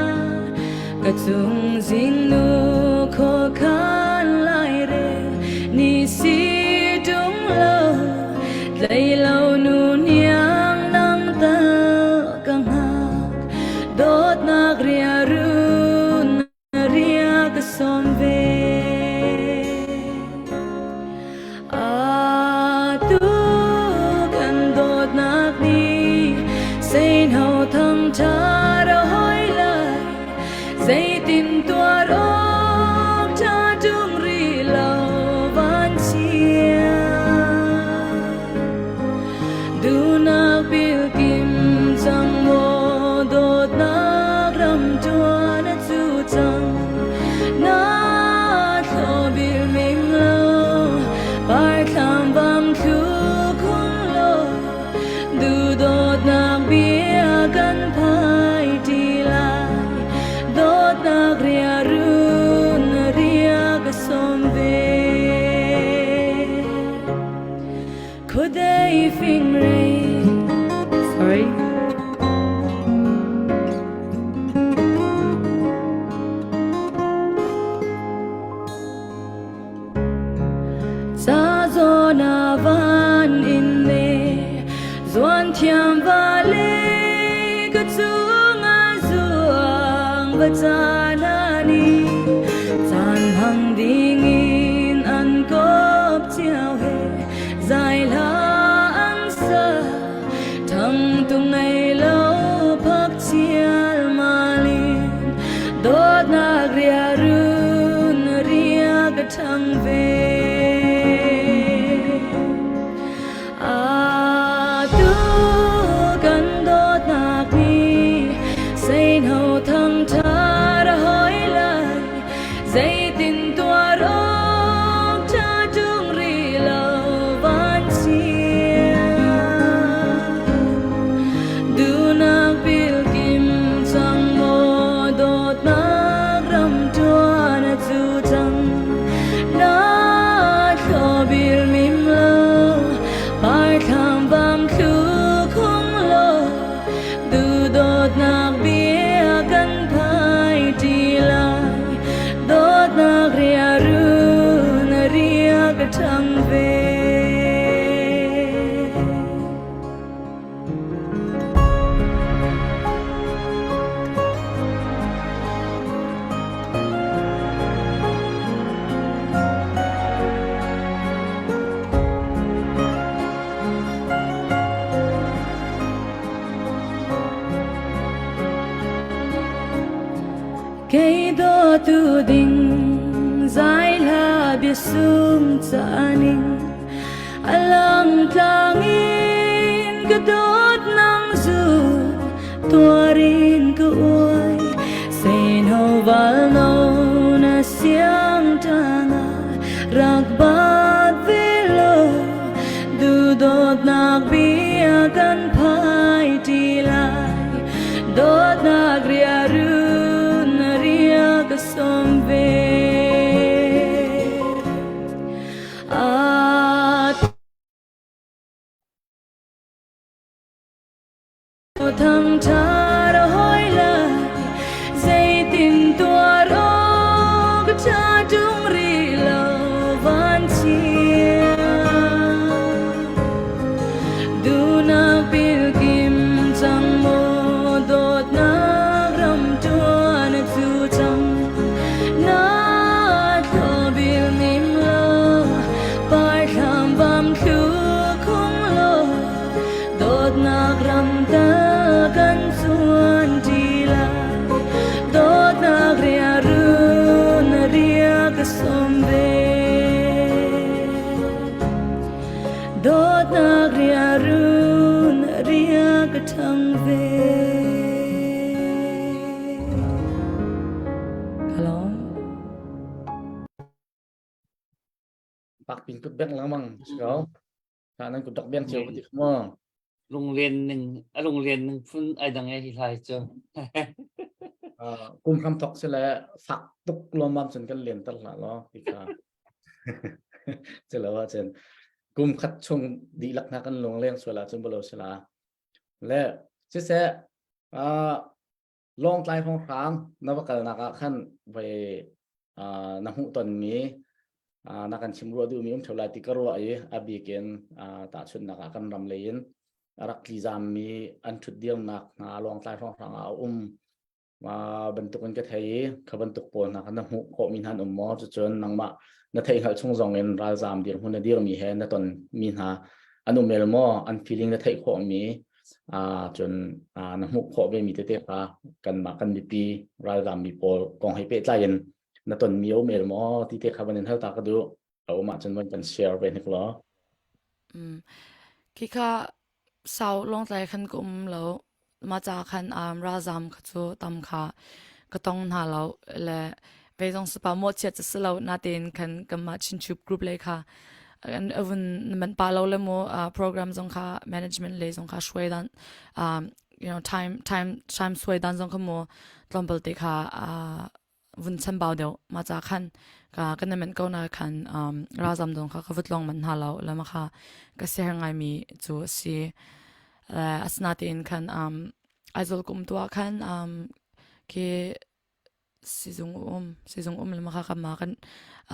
ka chung zingnu kho khan lai re ni si tung lo. thangṭhat a hoi lai. Zeitin tuar awk ṭha ṭung rih lo vanchia. Duhnak bilkim cang maw dawtnak ram ṭuan a cu cang. Na thlawbil mim lo parthlam bang thlu khun law duhdawtnak bia kan phai ṭi lai. Dawtnak riarun na ria ka sawm ve. Khuadei fingrei. Sorry. Ca zawn a van in ne zuan thiam va le ka chungah zuang va cana ni caan hmang dingin an kop cio he zai hla an sa thang tu ngei lo phak chial malin dawtnak riarun ria ka thang ve Atu kan dawtnak nih seino thangṭhat a hoi lai zeitin tuar awk ṭha ṭung rih lo vanchia duhnak pilkim cang maw dawtnak ram ṭuan a cu cang na thlawbil mim lo parthlam bang thlu khung law duhdawtnak bia kan phai ṭi lai dawtnak riarun a ria ka ṭhang ve. Kei dawtu ding zai hla bia sung caning alang tlang in ka dawt nang zu tuarin ka uai sein ho val no na siang tanga rak bat ve lo du dawtnak bia kan phai ti lai dawtnak ria run ria ka som ve a Thangṭhat a hawi lai, zeitin tuar awk ṭha ṭung rih lo vanchia. Duhnak pilkim cang maw dawtnak ram ṭuan a cu cang. Na thlawbil nim law parthlam vam thlu khung law Dawtnak ram tal kan cuan ṭi lai Dawtnak riarun na ria ka sawm ve Dawtnak riarun na ria ka ṭhang ve Ka lawm. Pak pin kut beng lengmang si ko. Ka nan kut rak beng cio ka ti kha maw? Lunglen ning a lunglen ning phun ai dang e hi hlai cu. Kum hram thok si le fak tuk lawmmam cun kan len ter hlah law ti kha. Cilo ahcun kum khat chung dihlak hna kan lung leng sual ahcun bolo sila. Le siseh Lawngtlai hrawnghrang na va kalnak ah khan voi na hmuhtonmi na kan chim ruah duhmi um ṭheo lai ti ka ruah i a bik in tahchunhnak ah kan ram lei in a rak tlizammi an ṭhutdirnak hna Lawngtlai hrawnghrang ah a um bantuk in ka thei i kha bantuk pawl hna kha na hmuh khawhmi hna an um maw? Cucun nangmah na theihhngalh chung zong in ralzaam dirhmun na dirmi he na tonmi hna an um el maw? An feeling na theih khawhmi? Cun na hmuh khawh ve mi tete kha kanmah kan mipi ralzam mi pawl kong he pehtlai in na ton mi um el maw ti te kha van in hal ta ka duh. A um ahcun van kan share ve hnik law. Mm. Khi kha sau lawngtlai khan ka um lo. Mah ca khan um, ralzam kha cu tam kha ka tong hna lo le ve zong sapa mawhchiat cu si lo natein khan kanmah Chinchup group lei kha an avun man pa lo le mu uh, program zong kha management lei zong kha hruai dan um, you know time time time suai dan zong kha mu tlawmpal te kha uh, vun chambau deuh ma ca khan ka kan men ko na khan um, ralzam dong kha ka vut long man hna lo lama kha ka ser ngai mi chu si asna tein khan um, Aizawl kum tua khan um, ke sizung um sizung um lama kha kama kan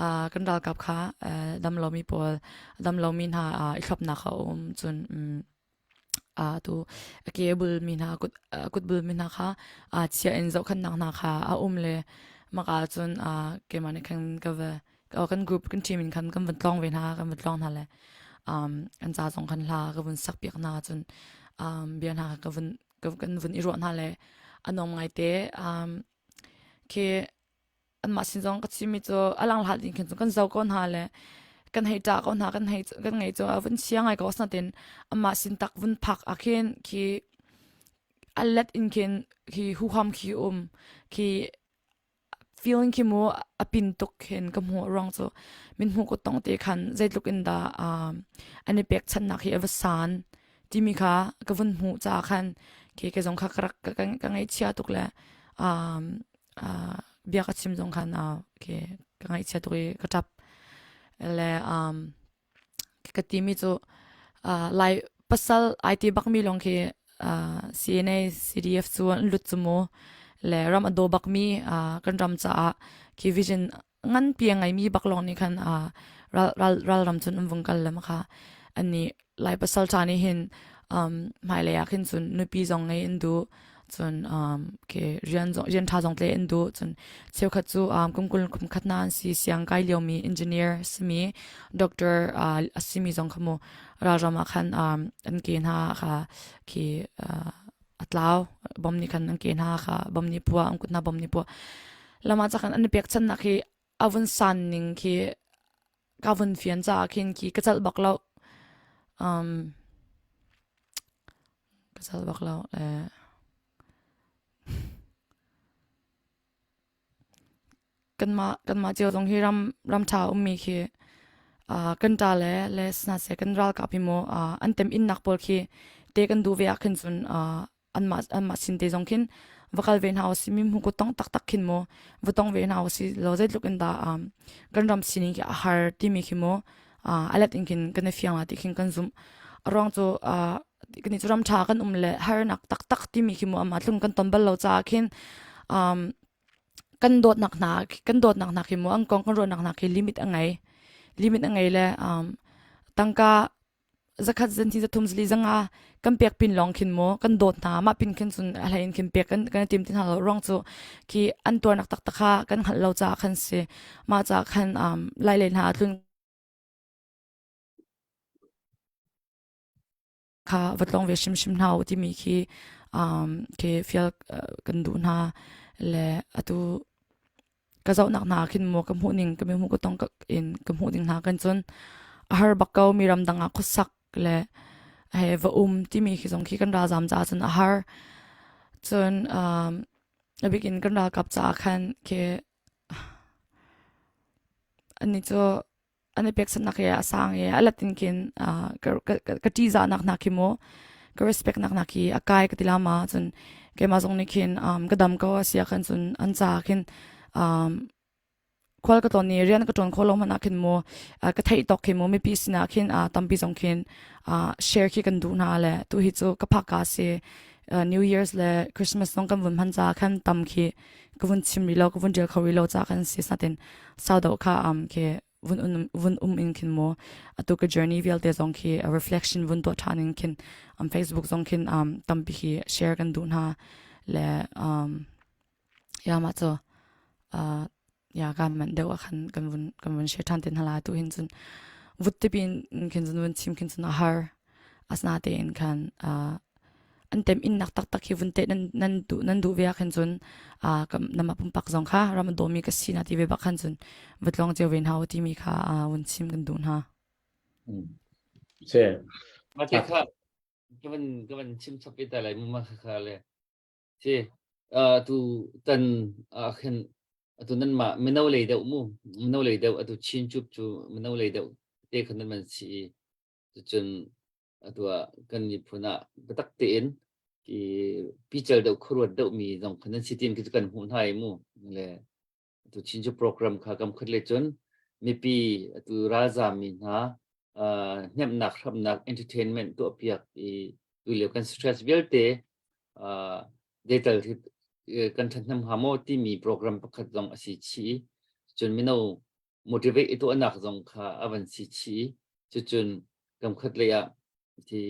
uh, kan ralkap kha uh, dam lomi pawl dam lomi hna uh, i thlopnak kha um cun um, tu a ke bul mi hna kut kut bul mi hna kha chia in zohkhenhnak hna kha a um le maka cun keimah nih khan ka va kan group kan team in khan kan van tlawng ve hna kan van tlawng hna le an ca zong khan hla ka vun sak piak hna cun bia hna ka vun kan vun i ruah hna le a nuam ngai te khi anmah sin zong ka chimmi cu a lang hlat in khin cun kan zo ko hna le kan hei ṭah ko hna kan hei kan ngei cu a vun chia ngai ko asinain amah sin tak vun phak ah khin khi a let in khin khi huham khi um khi feeling khi mu a pin tuk khin ka hmuh ruang cu min hmuh ko tong te khan zeitluk in dah an i pekchanhnak hi a va san timi kha ka vun hmuh caah khan khi ke zong kha ka rak ka ngaihchia tuk le um, uh, bia ka chim zong khan uh, ke ka ngaihchia tuk i ka ṭap le um, ka timi cu uh, lai pasal ai ti bakmi lawng khi uh, CNA CDF cu an lut cu mu le ram a daw bakmi uh, kan ram caah khi vision nganpi a ngeimi bak lawng nih khan uh, ral, ral, ralram cun an vung kal le kha annih Lai pasal ṭha nih hin um, hmailei ah khin cun nupi zong ngei an duh cun um, ke rian zong rian ṭha zong tle an duh cun cheukhat cu um, kum kul kum khat na an si siang kai liomi engineer simi doctor uh, a simi zong kha mu ralram ah khan um, an ke hna kha khi uh, a tlau bom nih khan an ke hna kha bom nih pua an kut hna bom nih pua lama cakhan an i pekchannak hi a vun san ning khi ka vun fian caah khin khi ka calh bak lo um ka calh bak lo eh Kanmah kanmah cio zong hi ram ram ṭha a ummi khi uh, kan ṭa le le sihna kan ralkap hi mu uh, an tem innak pawl khi te kan duh ve ah khin cun uh, anmah anmah sin te zong khin va kal ve hna usih mi hmu ko tong taktak khin mu va tong ve hna usih law zeitluk in dah um, kan ram sining khi a har timi khi mu uh, a let in khin kan i fiang la ti khin kan zumh a ruang cu uh, kan cu ram ṭha kan um le harnak taktak timi khi mu ama tlung kan ton bal lo caah khin um, kan dawtnak hna kan dawtnak hna khi mu an kong kan ruahnak hna khi limit a ngei limit a ngei le um, tangka zakhat zan thi zathum zali zanga kan pek pin long khin mu kan dawt hna mah pin khin cun a hlei in khin pek kan kan tim ti hna lo ruang cu khi an tuarnak taktak kha kan hngalh lo caah khan si mah caah khan um, lai le hna tlun kha va tlawng ve hrimhrim hna u timi khi um, khi fial uh, kan duh hna le atu ka zohnak hna khin mu ka hmuh ning ka mi hmuh ka tong ka in ka hmuh ding hna kan cun a har bak ko mi ram dang ah khuasak le he va um timi khi zong khi kan ralzam caah cun a har cun um, a bikin kan ralkap caah khan khi ani cu an i pekchanhnak hi a sang i a let in khin ka ka ṭihzahnak hna khi mu ka respect nak hna khi a kai ka ti la ma cun keimah zong nih khin ka dam ko a si ah khan cun an ca khin khual ka tlawn i rian ka ṭuan kho lo hmanh ah khin mu ka theih tawk khi mu mipi sinah khin tampi zong khin share khi kan duh hna le tu hi cu ka phak ka si New Year's le Christmas zong kan vun hman ca khan tam khi ka vun chim rih lo ka vun ṭial kho rih lo ca kan si satin sau deuh kha um khi vun um vun um in khin mu atu ka journey vialte zong khi a reflection vun tuah ṭhan in khin um Facebook zong khin um tampi hi share kan duh hna le um ya mah cu uh ya kan man deuh ah khan kan vun kan vun share ṭhan te hna lai tu hin cun vut tipin khin cun vun chim khin cun a har asna tein khan uh. an tem innak taktak hi vun te nan nan duh nan duh ve ah khan cun uh, nama pumpak zong kha ram dawmi ka si na ti ve bak khan cun va tlong cio ve hna u timi kha uh, vun chim kan duh hna. Se. Ma te kha ka van ka van chim chap te lai mu ma kha le Si, atu tan ah khin atu nanmah mino lei deuh mu, mino lei deuh atu Chin cup cu mino lei deuh te khan nan man si i cucun atu ah kan miphun ah biatak tein ki pical deuh khuaruat deuhmi zong khan nan si tiin khi cu kan hmuh hna i mu. Le atu Chin cu program kha kam khat le cun mipi atu ralzaam mi hna uh, hnemhnak hramnak entertainment tuahpiak i tu lio kan stress vialte uh, data kan ṭhathnem hnga maw timi program pakhat zong a si chih cun mino motivate i tuahnak zong kha a van si chih cucun kam khat lei ah ti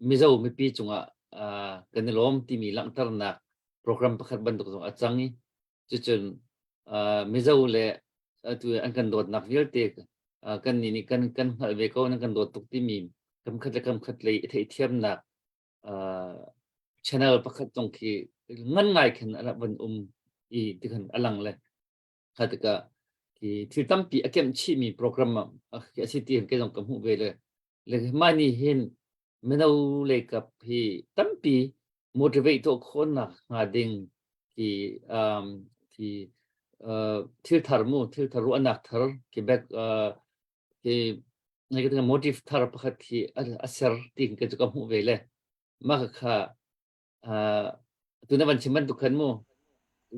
Mizo mipi cungah uh, kan i lawm timi langhternak program pakhat bantuk zong a cang i Cucun uh, Mizo le atu an kan dawtnak vialte uh, kan nih nih kan kan hngalh ve ko nan kan dawt tuk timi kam khat le kam khat lei i theihthiamnak uh, channel pakhat zong khi ngan ngai khin a rak van um i tikhan a lang le kha tikah khi thil tampi a kemh chihmi program a si ti ke zong ka hmuh ve le le mah nih hin mino lei kap hi tampi motivate tuah khawhnak hnga ding ti um, ti uh, thil thar mu thil thar ruahnak thar ki back uh, ki ngai ka motive thar pakhat khi a ser ti ka chu ka hmuh ve le mah kha uh, tu na van chim bantuk khan mu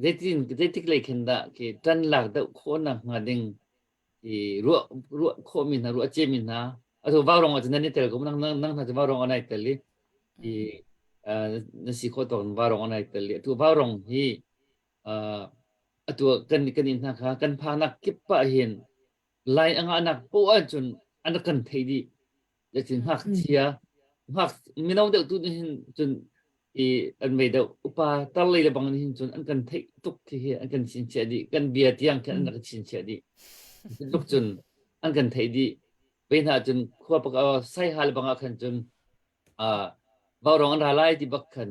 zeitin zeitik lei khin dah ki tan lak deuh khawhnak hnga ding i ruah ruah khawh mi hna ruah cia mi hna atu vaurong ah cun nan i tel ko nang nang nang hna cu vaurong an ai tel i i na si khawh tawk in vaurong an ai tel i atu vaurong hi atu kan kan in hna kha kan phaknak kip pah hin lai a ngahnak poah ahcun an rak kan thei dih Zeitin ngakchia ngak mino deuh tu nih hin cun i an mei deuh upa tar lei le bang nih hin cun an kan theih tuk khi hi an kan chinchiah dih kan bia tiang khin an rak chinchiah dih tuk cun an kan theih dih ve hna cun khua pak saiha le bang ah khan cun uh, vaurong an ra lai ti bak khan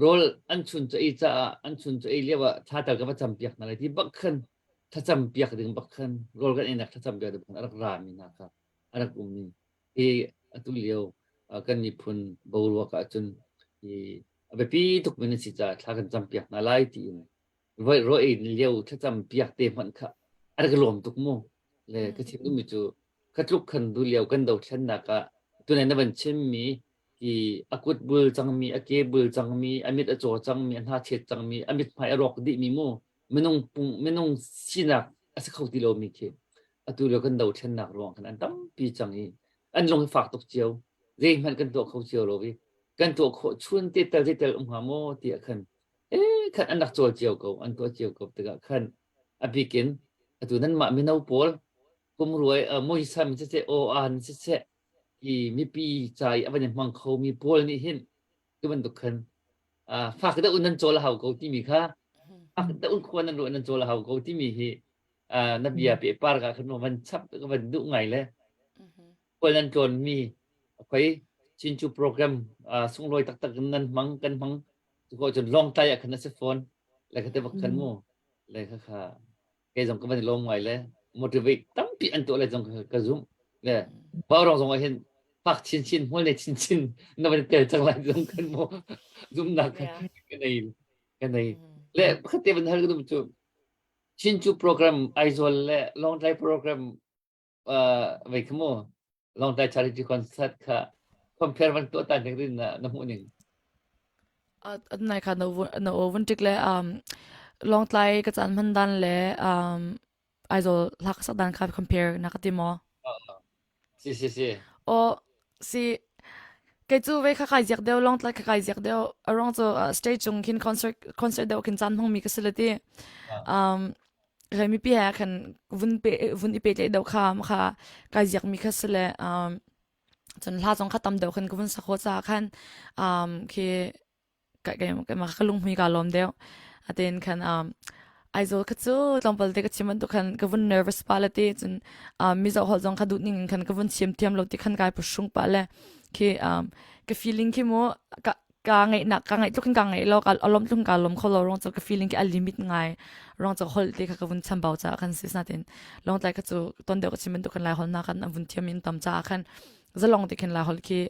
rawl an chun cu ei caah an chun cu ei lio ah thla tal ka va cam piak hna lai ti bak khan thlacam piak ding bak khan rawl kan einak thlacam piak ding a rak ra mi hna kha a rak ummi hi atu lio kan miphun boruak ahcun hi a biapi tukmi na si caah thla kan campiak hna lai tiin voi ro ei lio thlacam piak te hmanh kha a rak lawm tuk mu le ka chim duhmi cu kha tluk khan du lio kan dothlennak ah tunai na van chimmi ki a kut bul cangmi a ke bul cangmi a mit a caw cangmi a hna chet cangmi a mit hmai a rawk dihmi mu minung pung minung sinak a si kho ti lomi khi atu lio kan dothlennak ruang khan an tampi cang i an lung hi fak tuk cio zeihmanh kan tuah kho cio lo i kan tuah khawh chun te tel te tel um hnga maw tiah khan eh khan an rak cawl cio ko an tuah cio ko tikah khan a bikin atu nanmah mino pawl kumruai uh, muisam siseh aw an siseh i mipi ca i a van i hmang khomi pawl nih hin tu bantuk khan uh, fak deuh nan cawl a hau ko timi kha fak deuh khua nan ruah nan cawl a hau ko timi hi uh, na bia pe par ka khan van chap ka van duh ngai le khual nan tlawn mi khoi chinchu program uh, sunglawi taktak nan hmang kan hmang ko cun long tai ah khan a si phone le kha te bak khan mu le kha kha kei zong ka van i lawm ngai le motivate tampi an tuah le zong ka zumh le vaurong zong ah hin fak chinchin hmual nei chinchin na van tel cang lai zong kan mo zumnak ka nei ka nei le pakhat te van hal ka dum cu Chinchu program Aizawl le Lawngtlai program uh, vei kha mu Lawngtlai charity concert kha compare van tuah ta ning rin na na hmuh ning nai kha na na vun tik le um Lawngtlai ka caan hman dan le um Aizawl hlak sak dan kha compare na ka ti maw Si si si. O si kei cu ve kha kai ziak deuh Lawngtlai kha kai ziak deuh a ruang cu stage cung khin concert concert deuh khin caan hmang mi ka si le ti um re mipi he khan vun pe vun i pe tle deuh kha kha kai ziak mi kha si le um cun hla zong kha tam deuh khan ka vun sak ho ca khan um khi keimah ka lunghmui kaa lawm deuh. Atin khan um, Aizawl kha cu tlawmpal te ka chim bantuk khan ka vun nervous pa le ti cun um, Mizo holh zong kha duh ning in khan ka vun chim thiam lo ti khan kai phuhrung pa le khi um, ka feeling khi mu ka Ka ngaih nak ka ngaih tluk in ka ngaih lo ka lom tluk in ka lom kho lo rong cu ka feeling ki a limit ngai rong cu holh te kha ka vun chambau ca khan si natin longtlai kha cu ton deuh ka chim bantuk kan lai holh na kan an vun thiam in tam ca khan zalong te khin lai holh khi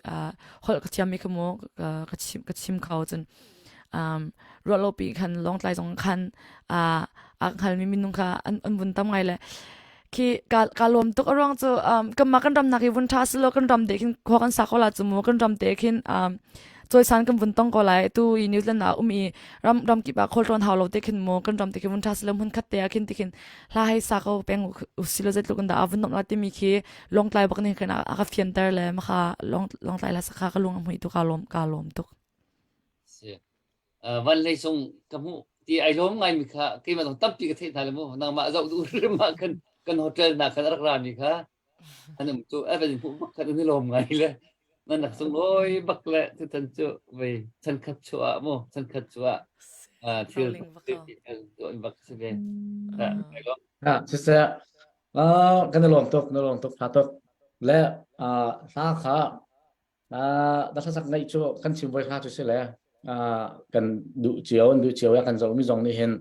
holh ka thiam mi kha mu ka chim ka chim kho cun um ruah lo pi khan longtlai zong khan a a hngal mi minung kha an an vun tam ngai le Khi ka ka lawm tuk a ruang cu um, kanmah kan ram nak i vun ṭha silo kan ram te khin khua kan sa ko la cu mu kan ram te khin um, cawisan kan vun tong ko lai tu i New Zealand ah um i ram ram kip ah khualtlawn hau lo te khin mu kan ram te khin vun ṭha silo hmun khat te ah khin ti khin hla hei sa ko peng u silo zeitluk in dah a vun nomh la timi khi longtlai bak nih khin a ka fianter le maka long longtlai la sakha ka lung a hmui tu ka lawm ka lawm tuk. Si. Van hlei sung ka hmuh ti ai lawm ngai mi kha keimah zong tampi ka theih hna le mu nangmah zoh duh hrim ah khan kan hotel hna khan rak ra mi kha an um cu a van hmuh bak khan an i lawm ngai le nan rak sunglawi bak le tutan cu vei chan khat chuah mu chan khat chuah thil tuan bak si ve. Ah siseh kan i lawm tuk na lawm tuk tha tuk le hla kha Na hlasak ngaih cu kan chim voi hla cu si le kan duh cio an duh cio ya kan zohmi zong nih hin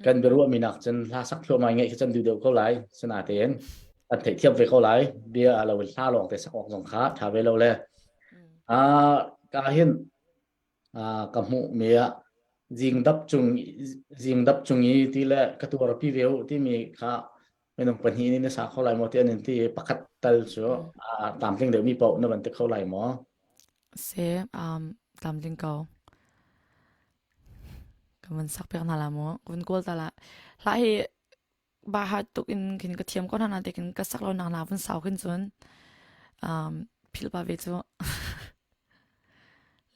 kan biaruahmi nak cun hla sak thluahmah ngaih khi can duh deuh ko lai sinatein an theihthiam ve ko lai bia lo in hla lawng te sak awk zong kha tha ve lo le ka hin ka hmuhmi ah zingdap cung zingdap cung i ti le ka tuarpi ve u timi kha minung pahnih nih na sa kho lai maw ti an in ti pakhat tal cu tlamtling deuhmi paoh na van ti kho lai maw? Se um tlamtling ko. Ka van sak pek hna la maw? Ka van kawl ta la. Hla hi ba ha tuk in khin ka thiam ko hna na te khin ka sak lo nak na vun sau khin cun um phil pa ve cu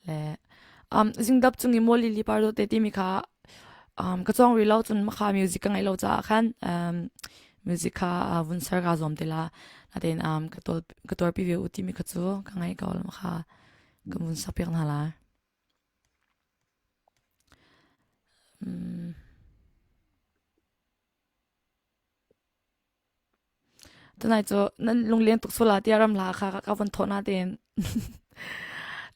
le um zingdap cung i moli li par do te timi kha um ka chong ri lo cun makha music ka ngai lo ca khan um music kha vun ser ka zom te la natin um ka tol ka tor pi ve u timi kha cu ka ngai ko makha ka vun sak piak hna la Tunai cu nan lungleng tuk sual ah tiah ram hla kha ka von thawh na tein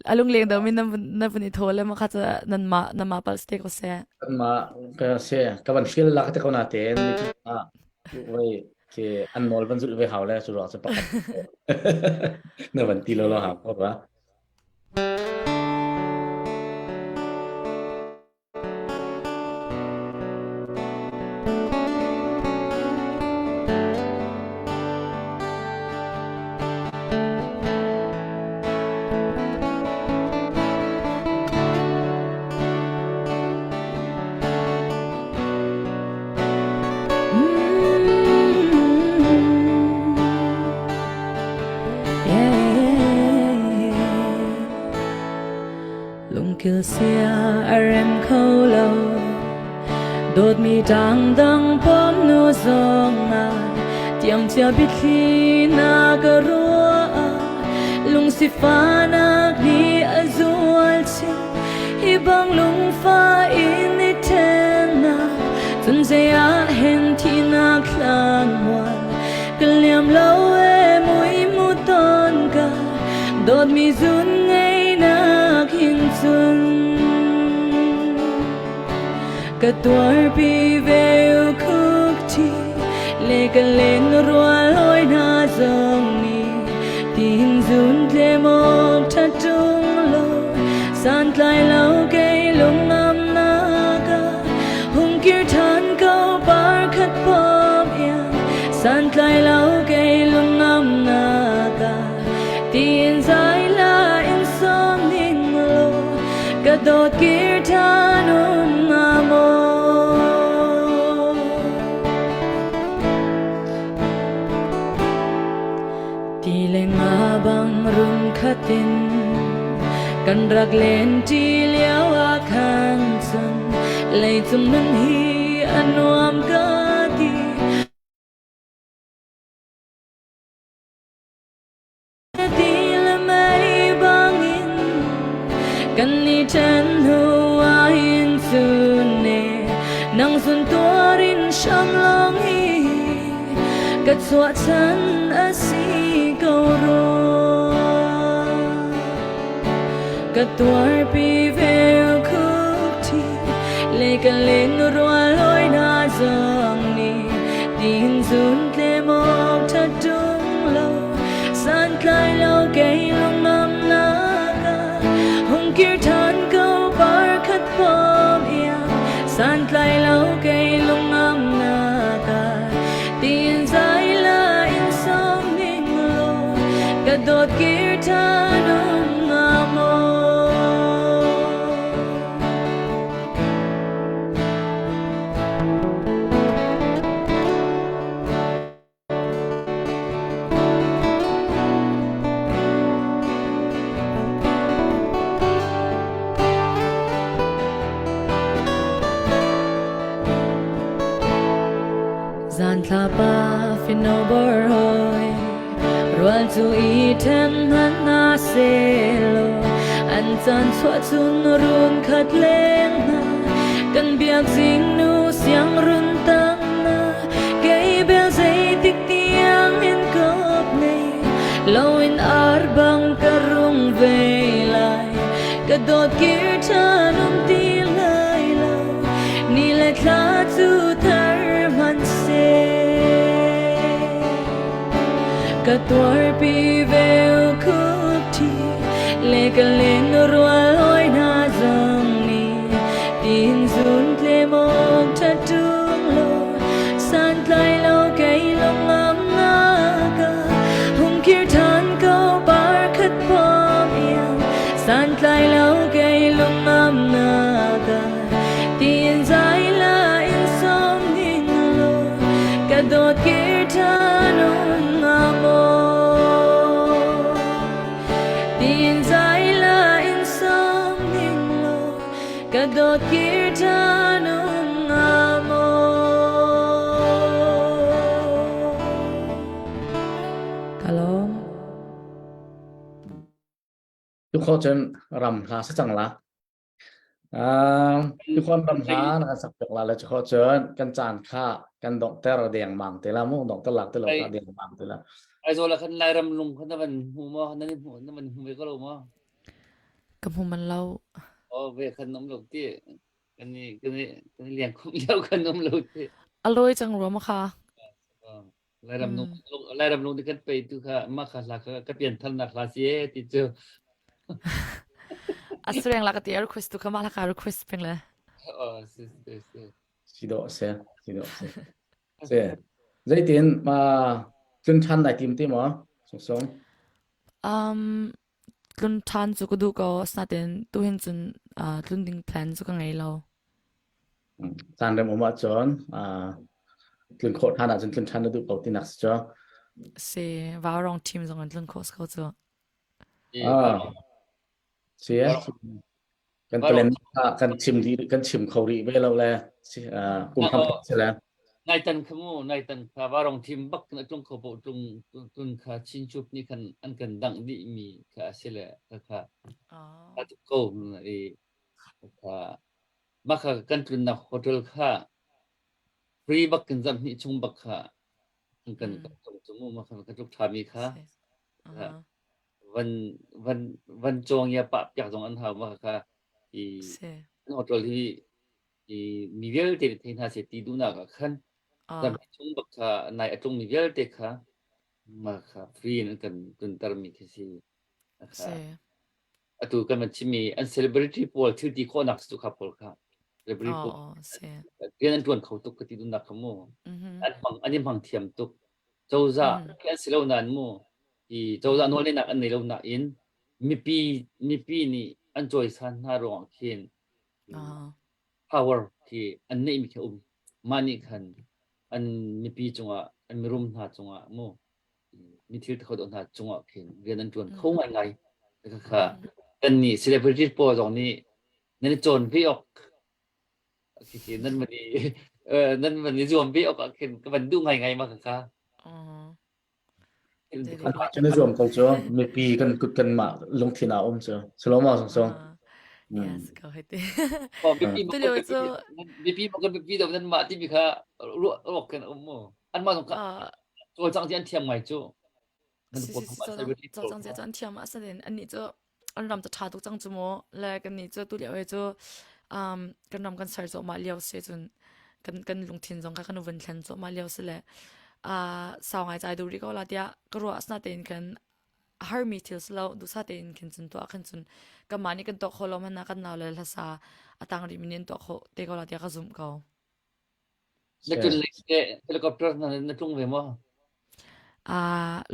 a lungleng deuhmi nan vun nan vun i thaw le mah kha cu nanmah nanmah palh si te ko seh. Kanmah ka si ka van hrial la ka ti ko na tein mipi ah voi khi an nawl van zulh ve hau le cu ruang cu pakhat na van ti lo lo hau ko ba. Lungkil sia a rem kho lo Dawtmi dangdang pom nu zong ah Tiamcia biathli na ka ruah Lungsifanak nih a zual chin Hi bang lungfa in i ṭhennak Cun zei ah hen thihnak thlan mual Ka liam lo e mui mu ton ka Dawtmi zun ngeinak hin cun Ka tuarpi ve u khuk thi le ka len rual hoi hna zong nih tin zun tle mok tha tung lo santlai lo kei lungam nak ah hung kir than ko par khat pom iang santlai lo kei lungam nak ah tin zai la in som ning lo ka dawt kir than um nga maw Ti le nga bang run khatin kan rak len ṭi lio ah khan cun leicung nun hi a nuam ka ti. Ti le mei bangin kan i ṭhen hnu ahhin cun ne nang zun tuarin hram lawng hi ka chuahchan a si ko rua. Ka tuarpi ve. Le kan len rual hoi na zong ni tin zun tle mok that tung lo san tlai lo kei lung ngam na ka hung kir than ko par khat pom ia san tlai lo kei lung ngam na ka tin zai la in som ning lo ka dot kir than um nga mo. Zan thlapa fino bor hoi rual cu i then hmanh hna sehlaw an caan chuah cun run khat leng hna kan biak zingnu siangrun tang na kei bel zeitik tiang in kop nei loin ar bang ka rung ve lai ka dawt kir ṭhan um ti lai lo ni le thla cu thar hmanh seh Ka tuarpi ve khupṭhi le ka len rual hawi hna zong nih tin zun tlem awk ṭha ṭung lo santlai lo kei lung ngam ka hung kir ṭhan ko par khat pom iang santlai lo kei lung ngam ka tin zai la in som ning lo ka dawt kir ṭhan um hnga maw? Tin zai la in som ning law ka dawt kir ṭhan um hnga maw? Ka lawm. Tu kho cun ram hla sa cang la. Tukhon ram hla na kan sak piak la le cu cun kan caan kha kan donghter dengmang te la mu donghter lak te lo kha dengmang te la. Aizawl ah khan Lairam lung kha na van hmu maw nan hmu na van hmu ve ko lo maw? Ka hmu man lo. Oh ve khan um lo ti. Kan i kan i kan i liang khum lio khan um lo ti. A lawi cang rua ma kha. Lairam nung Lairam nung kan pe tu kha ma kha hla kha ka pian thal nak hla si e ti cu. Asreng la ka ti request tu kha ma la ka request peng le. Oh si si si. Si do se si do se. Se zeitin ma tlun than nai tim ti mo sung sung. Um tlun than cu ka duh ko asnaten tu hin cun tlun ding plan cu ka ngei lo. Caan rem um ahcun tlun khawh ṭhan ahcun tlun ṭhan na duh ko tinak si cu. Si, Vaurong team zong an tlun khawh si ko cu. Ah, si kan plan kan chim dih kan chim kho rih ve lo le kum hram si le. Naitan kha mu naitan kha Vaurong team bak na tlung kho po tlung tlun kha Chinchup nih khan an kan dangh dih mi kha a si le kha kha a tuk ko i kha Mah kha kan tlunnak hotel kha free bak kan zarh hnih chung bak kha an kan Mm. kan cong cu mu mah kha kan tluk ṭhami kha Si. Uh-huh. van van van cawng ya pah piak zong an hau mah kha i Si. an hotel hi i mi vialte nih thei hna seh ti duhnak ah khan Ah. zarh hnih chung bak kha nai a tlungmi vialte kha mah kha free in an kan tluntermi khi si. Si. Atu kan van chimmi an celebrity pawl thil ti khawhnak cu kha pawl kha celebrity pawl Oh, si. rian an tuan kho tuk ka ti duhnak kha mu Mhm. an hmang an i hmang thiam tuk cozah Mhm. khi an si lo nain mu i cozah nawlneinak an nei lo nain mipi mipi nih an cawisan hna ruangah khin Ah. power khi an neihmi khi a um mah nih khan an mipi cungah an mirum hna cungah mu mi thil kho hna cungah khin rian an ṭuan kho ngaingai. Khakha kan nih celebrity pawl zong nih nan i cawn ve awk khi nan van i nan van i zuam ve awk ah khin ka van duh ngaingai ma khakha. Anmah cu na zuam ko cu mipi kan kut kanmah lungthin ah um cu silo ma song song Yes, go ahead. Mipi Tulio cu mipi ma kan mipi do nan mah timi kha ruah ruak kan um mu anmah zong kha cawlcangh ci an thiam ngai cu. Si si si cawlcangh ci an thiam ah sanin annih cu an ram cu ṭha tuk cang cu mu le kannih cu tu lio he cu. Kan ram kan ser cuahmah lio si cun kan kan lungthin zong kha kan vun thlen cuahmah lio si le sau ngai cai duh rih ko la tiah ka ruah. Asinain khan a harmi thil si lo, duhsah tein khin cun tuah khin cun kanmah nih kan tuah khawh lo hmanh ah kan nau le hlasa a tang rih mi nih an tuah khawh te ko la tiah ka zumh ko. Na tlun lei te helicopter na na tlung ve maw?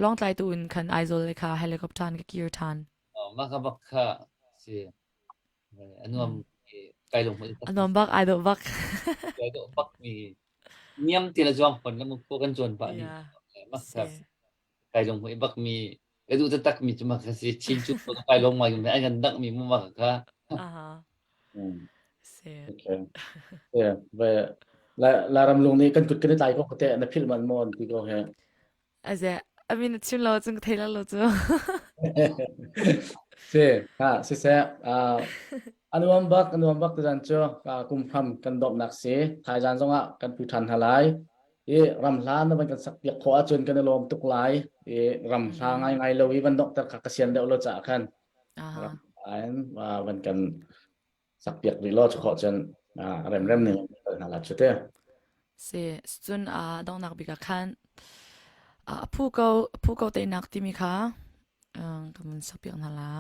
Lawngtlai tu in khan Aizawl le kha helicopter in ka kir ṭhan. Mah ka bak kha si a nuam kai lung A nuam bak, ai dawh bak. Ai dawh bak mi niam ti la zuang fon na mu kan zuan pah ni. Mah kha kai lung hmui bak mi ka duh taktak mi cu mak si chin cu kai lung mai an kan dak mi mu mak kha. Aha. Si. Okay. Yeah, ve la la ram lung nih kan kut kan i tlai ko te na philh man mon ti ko he. Aze, I mean chim lo cun ka thei lo cu. Si, ha, si se. Anuam bak, anuam bak tuzan cu kum hram kan dawmnak si. Thaizan zongah kan pu ṭhan hna lai. I ram hla na van kan sak piak khawh ahcun kan i lawm tuk lai. I ram hla ngai ngai lo i van dokter kha ka sian deuh lo caah khan. Ram hla van kan sak piak rih law khawh cun remrem ning hna la chu te. Si, cun donghnak bik ah khan a phu ko phu ko teinak timi kha kan vun sak piak hna la.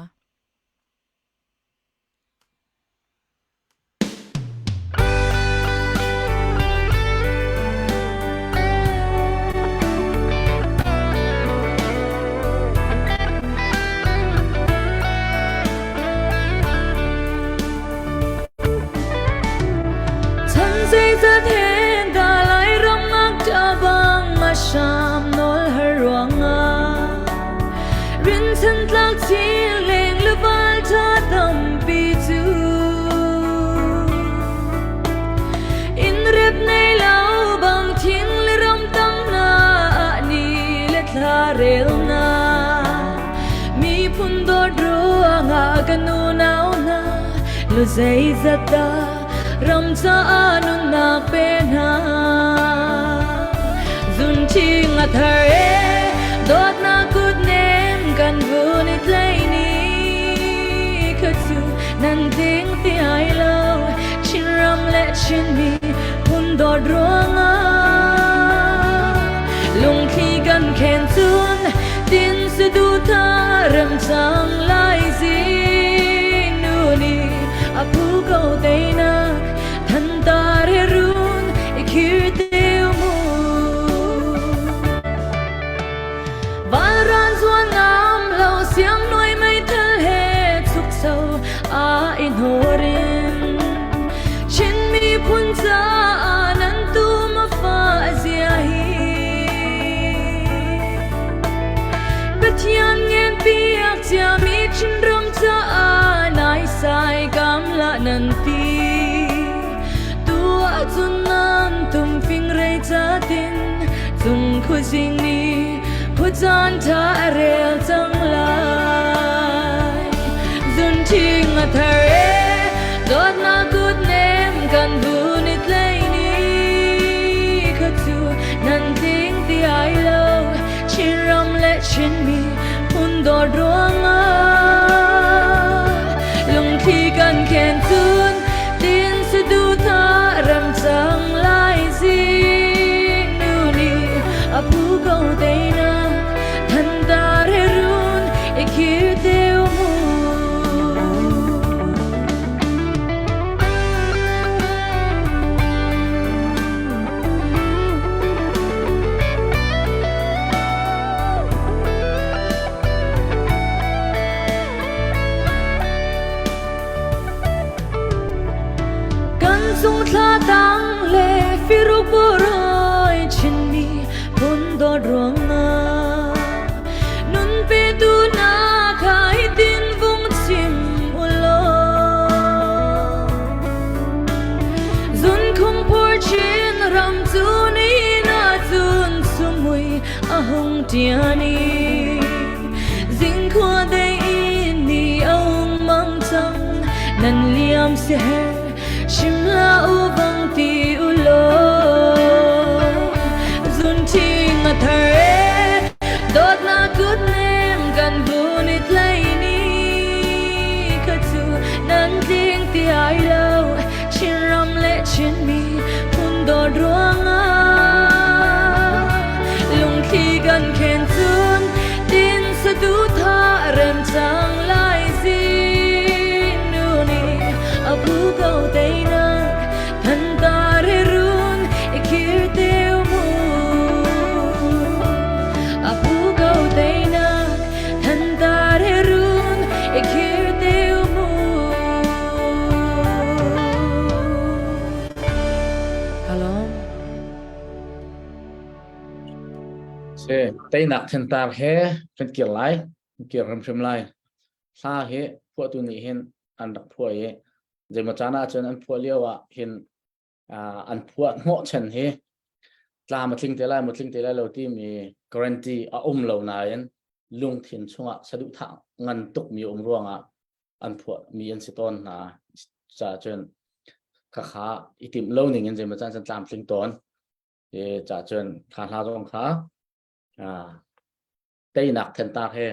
Chan zeizat hen dah Lairam ngakṭah bang a hram nawl har ruangah rinchan tlak chin leng le val ṭha tampi cu inn rep nei lo bang thing le ram tang na ni le thla rel na Miphun dawt ruangah kan unau hna lu zeizat dah ram caah nunnak pe hna. Zunṭing a thar e dawtnak kut nem kan vun i tlai ni kha cu nan ding ti ai lo Chinram le Chinmi phun dawt ruangah lungthli kan khen cun tin saduhthah rem cang lai zing nu nih a phu ko teinak thantar he run i khir te mu Valran zuan ngam lo siang nuai meithal he chuk cho a in horin Chin miphun caah nan tu ma fa zia hi Pathian ngen piak ciami Chinram caah naisai kam la nan ti. Tu ahcun nan tum fingrei catin cung khuazing nih khuacaan ṭha a rel cang lai. Zunṭhing a thar e dawtnak kut nem kan vun i tlai ni kha cu nan tling ti ai lo Chinram le Chinmi phun dawt ruangah lungthli kan khen cun tin saduhthah rem cang lai zing nu nih a phu ko teinak thantar he run i khir teu mu. Kan cung thla tang le firuk buroi Chinmi phun dawt ruangah nun petu na kha hitin vung chim u law. Zunkhung phur chin ram cu ni na cun sumui a hung ṭian i zingkhua dei in ni a hung mang cang nan liam siher chim hlah u bang ti u law zunṭhing a thar e dawtnak kut nem kan vun i tlai ni kha cu nan tling ti ai lo. dawt ruangah lungthli kan khen cun tin saduhthah rem cang lai zingnu nih a phu ko teinak thantar he run i khir teu mu a phu ko teinak thantar he run i khir teu mu Kalom. Se teinak thentar he kan kir lai kan kir hrimhrim lai hla hi phuahtu nih hin an rak phuah i zeimaw caan ah cun an phuah lio ah hin an phuah hnawh chen hi tlam a tling te lai maw tling te lai lo timi guarantee a um lo nain lungthin chungah saduhthah ngan tukmi um ruangah an phuah mi an si tawn hna ca cun khakha i timh lo ning in zeimaw caan cun tlam tling tawn e ca cun kha hla zong kha teinak thentak he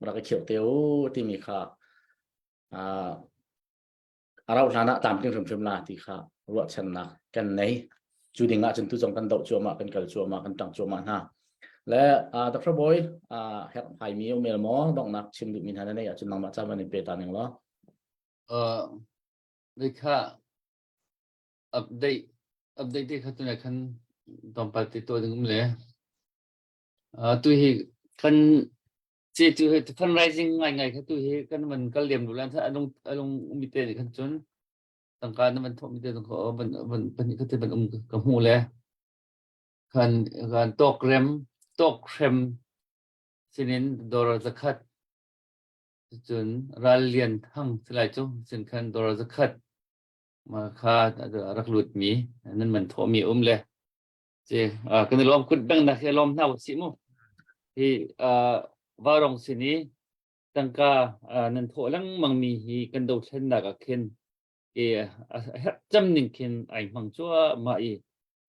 rak i khirh te u timi kha a rauh hlan ah tlamtling hrimhrim la ti kha ruahchannak kan nei cu ding ah cun tu zong kan doh cuahmah kan kal cuahmah kan tang cuahmah hna le Dr. Boy herh phaimi umel maw donghnak chim duhmi hna na nei ahcun nangmah ca van in pe ta ning law Kha update update te kha tu ne khan tlawmpal te tuah ding um le tu hi kan Ce tu hi fundraising ngaingai kha tu hi kan van kal lem lu lan alung alung mi te nih khan cun tangka na van thawh mi te zong kha van van pahnih kha te van um ka hmu le khan kan tawk rem tawk hrem sinin dollar zakhat cun ral lian thang silai cu sin khan dollar zakhat ma kha rak lut mi nan man thawh mi um le Ci kan i lawm kut bengnak hi lawm hna usih mu. Hi Vaurong sin i tangka nan thawh lengmang mi hi kan dothlennak ah khin i a herh cem ning khin ai hmang cuahmah i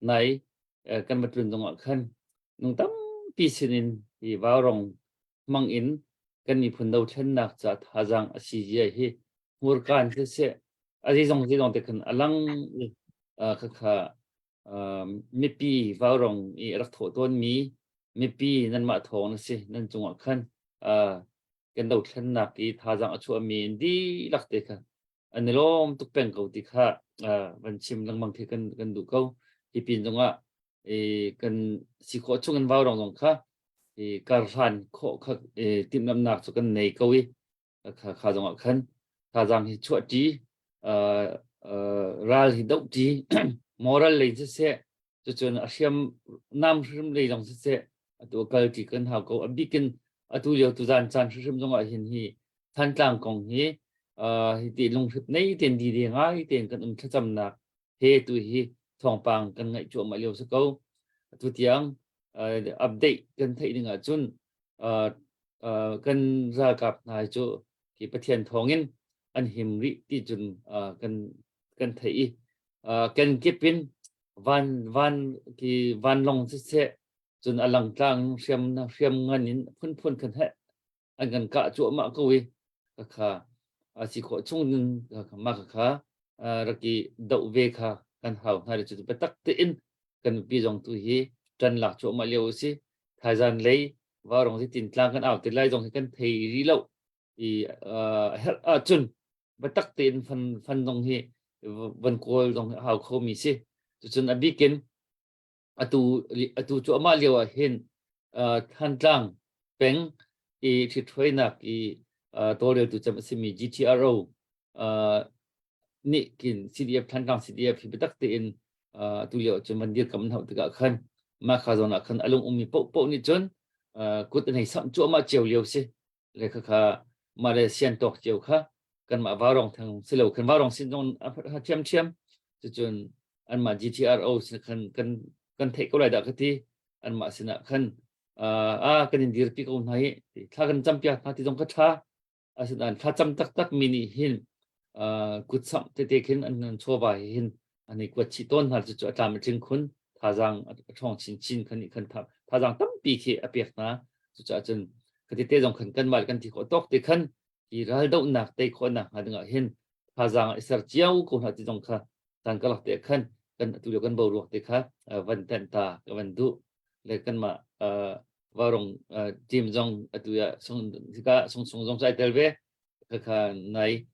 nai kan va tlun zongah khan nung tampi sinin hi Vaurong hmang in kan miphun dothlennak ca thazaang a si zia hi hmurkaan siseh a zeizong zeizong te khan a lang i khakha mipi vaurong i rak thawh tawnmi mipi nanmah thawng na si nan cungah khan kan dothlennak i thazaang a chuahmi in dihlak te kha an i lawm tuk peng ko ti kha van chim lengmang khi kan kan duh ko hi pin zongah i kan si khawh chung in vaurong zong kha i karhlan khawh kha timhlamhnak cu kan nei ko i kha kha zongah khan thazaang hi chuah ṭi ral hi doh ṭi moral lei siseh cucun a hriam nam hrim lei zong siseh atu kal ṭi kan hau ko a bikin atu lio tu zan caan hrimhrim zongah hin hi Thantlang kong hi hi ti lunghrip nei ten di de ngai ten kan um thlacamnak he tu hi thawngpang kan ngaih cuahmah lio si ko atu tiang update kan theih ding ahcun kan ralkap hna cu hi Pathian thawngin an him rih ti cun kan kan theih i kan kip in van van ki vanlong siseh cun a langtlang hriam hriam ngan in phunphun kan he an kan kah cuahmah ko i kha a si khawh chung in mah kha rak i doh ve kha kan hau hna cu biatak tein kan mipi zong tu hi ṭan lak cuahmah lio a si thaizan lei vaurong si tintlang kan au te lai zong hi kan thei rih lo i herh ahcun biatak tein fan fan zong hi van kawl zong hi hau kho mi si cucun a bikin atu atu cu amah lio ah hin Thantlang peng i ṭhithruainak i tawlreltu cem a simi GTRO nih kin CDF Thantlang CDF hi biatak tein atu lio cun van dirkam an hauh tikah khan mah kha zawn ah khan a lung ummi paohpaoh nih cun kut an hei samh cuahmah cio lio si le khakha mah le sian tawk cio kha kanmah vaurong theng si lo khan vaurong sin zong a ṭhiamṭhiam cucun anmah GTRO sin khan kan kan theih ko lai dah ka ti anmah sinah khan a kan in dirpi ko hna hi thla kan campiak hna ti zong ka ṭha asinain thlacam taktak mi nih hin kutsamh tete khin an an chawva hi hin an i kuat chih tawn hna cu a tlam a tling khun thazaang a ṭhawng chinchin khan nih khan thazaang tampi khi a pek hna cucaah cun khati te zong khan kanmah kan ti khawh tawk te khan hi raldohnak tei khawhnak hnga dingah hin thazaang i ser cio ko hna ti zong kha caan karlak te khan. Kan atu lio kan boruak te kha van tenh ta ka van duh. Le kanmah varong team zong atu ya sung hika sung sung zong sai tel ve. Khakha nai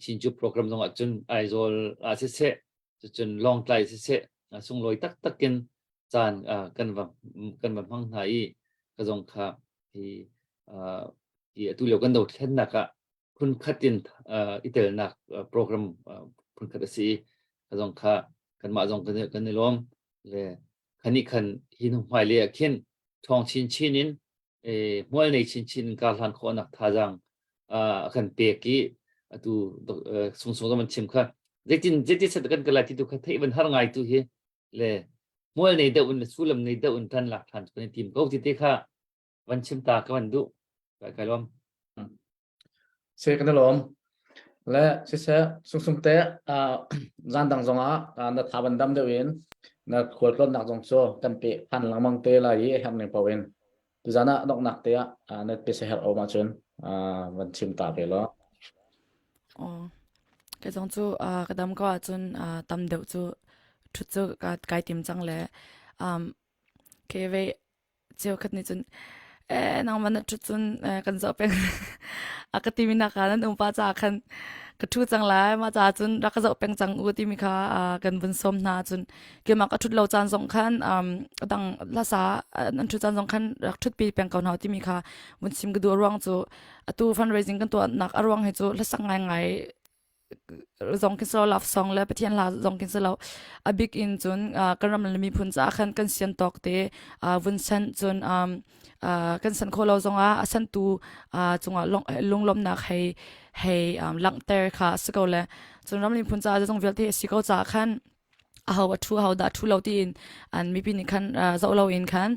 Chinchu program zong ahcun Aizawl ah siseh cucun Lawngtlai siseh sunglawi taktak in caan kan va kan va hmang hna i ka zong kha hi hi atu lio kan dothlennak ah phunkhat in i telnak program phunkhat a si i ka zong kha kanmah zong kan kan i lawm le khani khan hi hnu hmailei ah khin ṭhawng chinchin in hmual nei chinchin in kar hlan khawhnak thazaang a kan pek i atu sungsung zong an chim kha zeitin zeiti set kan kala ti tu kha theih van har ngai tu hi le hmual nei deuh in le sullam nei deuh in tan lak than kan i tim ko ti te kha van chim ta ka van duh kai kai lom Se kan lom le siseh sungsung te zan dang zongah na tha ban dam deuh in na khualtlawnnak zong cu kan pe phan lengmang te lai i herh ning paoh in tuzan ah donghnak te ah na pe herh om ahcun van chim ta ve law. Oh. Ke zong cu ka dam ko ahcun tam deuh cu thut cu kai tim cang le um ke ve cheukhat nih cun eh nangmah na ṭhut cun kan zoh peng a ka timi nak ah nan umpa caah khan ka ṭhu cang lai mah caah cun rak ka zoh peng cang u timi kha kan vun sawm hna cun keimah ka ṭhut lo caan zong khan a dang hlasa an ṭhut caan zong khan rak ṭhutpi peng ko hna timi kha vun chim ka duh ruang cu atu fundraising kan tuahnak a ruang hi cu hlasak ngaingai zong kin silo love song le Pathian hla zong kin silo a bik in cun kan ram le miphun caah khan kan sian tawk te vun san cun kan san kho lo zongah a santu cungah lunglawmhnak hei hei langhter kha a si ko le cun ram le miphun caah zong vialte a si ko caah khan aho a thu aho dah thu lo tiin an mipi nih khan zoh lo in khan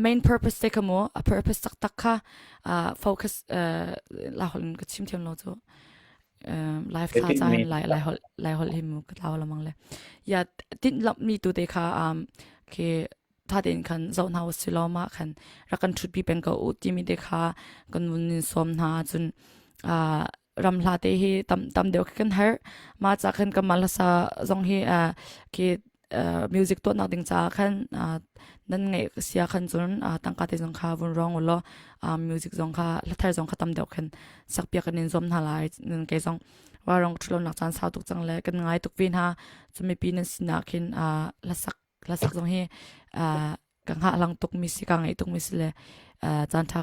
main purpose te kha mu a purpose taktak kha uh, focus uh, la hol ka chim thiam lo chu live thla cha hin lai lai hol lai hol hi mu ka tlaw lamang le ya tin lam mi tu te kha um ke tha ten khan zo na si lo ma khan rakan thut pi peng ko u ti mi te kha kan mun nin som na chun uh, ram hla te hi tam tam deuh kan her ma cha khan ka malasa zong hi uh, ke music tuahnak ding caah khan nan ngeih sia khan cun tangka te zong kha vun rong ulaw music zong kha hlathar zong kha tam deuh khan sakpiak kan in zuam hna lai nan kei zong warong ṭhulonak caan sau tuk cang le kan ngai tuk ve hna cu mipi nan sinak khin hlasak hlasak zong hi ka hngahhlang tuk mi si ka ngaih tuk mi si le caan ṭha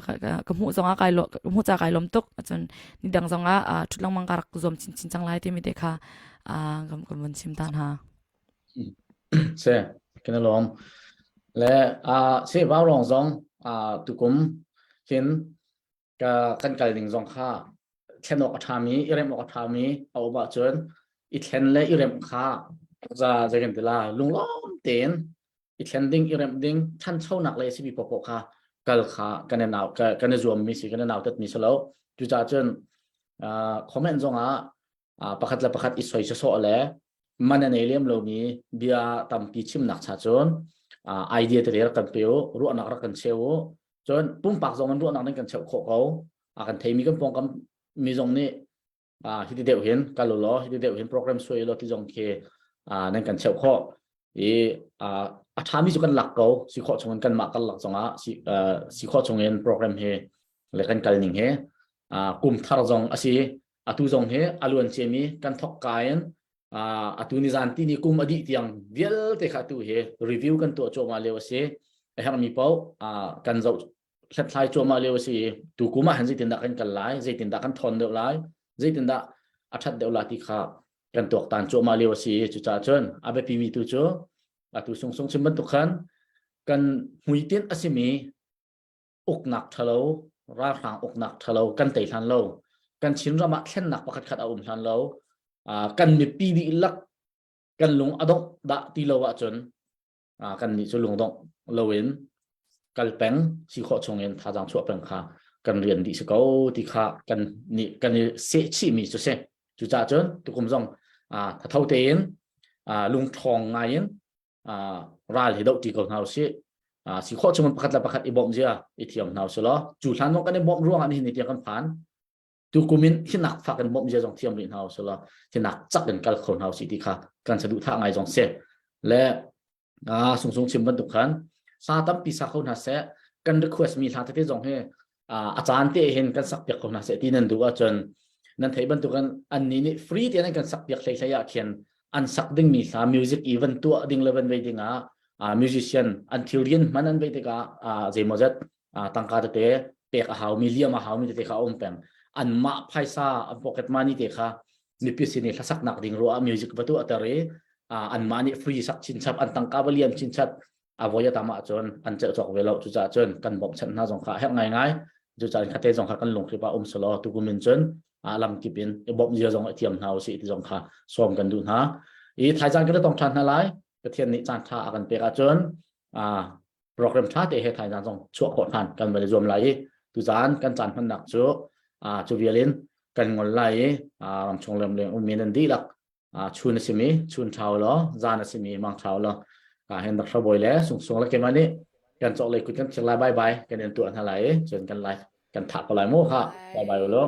ka hmuh zongah kai lo ka hmuh ca kai lawm tuk cun ni dang zongah ṭhut lengmang ka rak zuam chinchin cang lai timi te kha kan kan vun chim tan ha. Se kan lawm le a se vau rong zong a tukum hin ka kan kal ding zong kha thlen awk a ṭhami i remh awk a ṭhami a um ahcun i thlen le i remh kha za zeikan ti la lunglawm tein i thlen ding i remh ding ṭhanchonak le sipi paohpaoh kha kal kha kan i nau kan i zuammi si kan i nautat mi si lo cucaah cun comment zong ah pakhat le pakhat i soi sawsawh le man a nei lem lomi bia tampi chimnak cha cun idea tete rak kan pe u ruahnak rak kan cheu u cun pumpak zong in ruahnak nan kan cheuh khawh ko a kan theimi kan pawngkam mi zong nih hiti deuh hin kal u law hiti deuh hin program suai law ti zong khi nan kan cheuh khawh i a ṭhami cu kan lak ko si khawh chungin kanmah kan lak zongah si si khawh chungin program hi le kan kal ning hi kum thar zong a si atu zong hi a luan ciami kan thok ka in atu ni zan ti ni kum a dih tiang vialte kha atu hi review kan tuah cuahmah lio a si a herhmi paoh kan zoh hlathlai cuahmah lio a si i tu kum ah hin zeitindah kan kal lai zeitindah kan thawn deuh lai zeitindah a ṭhat deuh lai ti kha kan tuaktan cuahmah lio a si i cucaah cun a biapimi tu cu atu sungsung chim bantuk khan kan hmuitinh a simi uknak ṭhalo ralhrang uknak ṭhalo kan tei hlan lo kan Chinram ah thlennak pakhat khat a um hlan lo kan mipi dihlak kan lung a dongh dah ti lo ahcun kan nih cu lungdongh loin kal peng si khawh chungin thazaang chuah peng kha kan rian dih si ko ti kha kan nih kan i sehchihmi cu si cucaah cun tukum zong thatho tein lungṭhawng ngai in ral hi doh ṭi ko hna usih si khawh chungin pakhat le pakhat i bawmh zia i thiam hna usih law cu hlan zong kan i bawmh ruangah nihin ni tiang kan phan tu kum in hinak fak in bawmh zia zong thiam rih hna usih law hinak cak in kal kho hna usih ti kha. Kan saduhthah ngai zong si. Le ah sungsung chim bantuk khan sa tampi sa kho hna seh kan request mi hla tete zong hi a caan te hin kan sak piak ko hna seh ti nan duh ahcun nan thei bantukin an ni nih free te nan kan sak piak hlei hlei ah khin an sak ding mi hla music event tuah ding le van vei ding ah musician an thil rian hman an vei tikah zeimawzat tangka tete pek a hau mi liam a hau mi tete kha a um peng an mah phaisa an pocket money te kha mipi sin i hlasaknak ding ruah music va tuah ter i anmah nih free sak chinchap an tangka va liam chinchap a voi a tam ahcun an celh cawk ve lo cucaah cun kan bawmhchanh hna zong kha a herh ngaingai cucaah khate zong kha kan lunghrip ah um selaw tukum in cun lam kip in i bawmh zia zong i thiam hna usih ti zong kha sawm kan duh hna i thaizang kan tong ṭhan hna lai Pathian nih caan ṭha a kan pek ahcun program ṭha te he thaizang zong chuah khawh ṭhan kan van i zuam lai i tuzaan kan caan hmannak cu cu vial in kan ngol lai i ramchung lamleng ummi nan dihlak chun a simi chun ṭhau law zan a simi mang ṭhau law ka hen dak hrabawi le sungsung le keimah nih kan cawk lei kut kan thir lai bye bye kan in tuah hna lai i cun kan lai kan thah ko lai mu kha bye bye ulaw.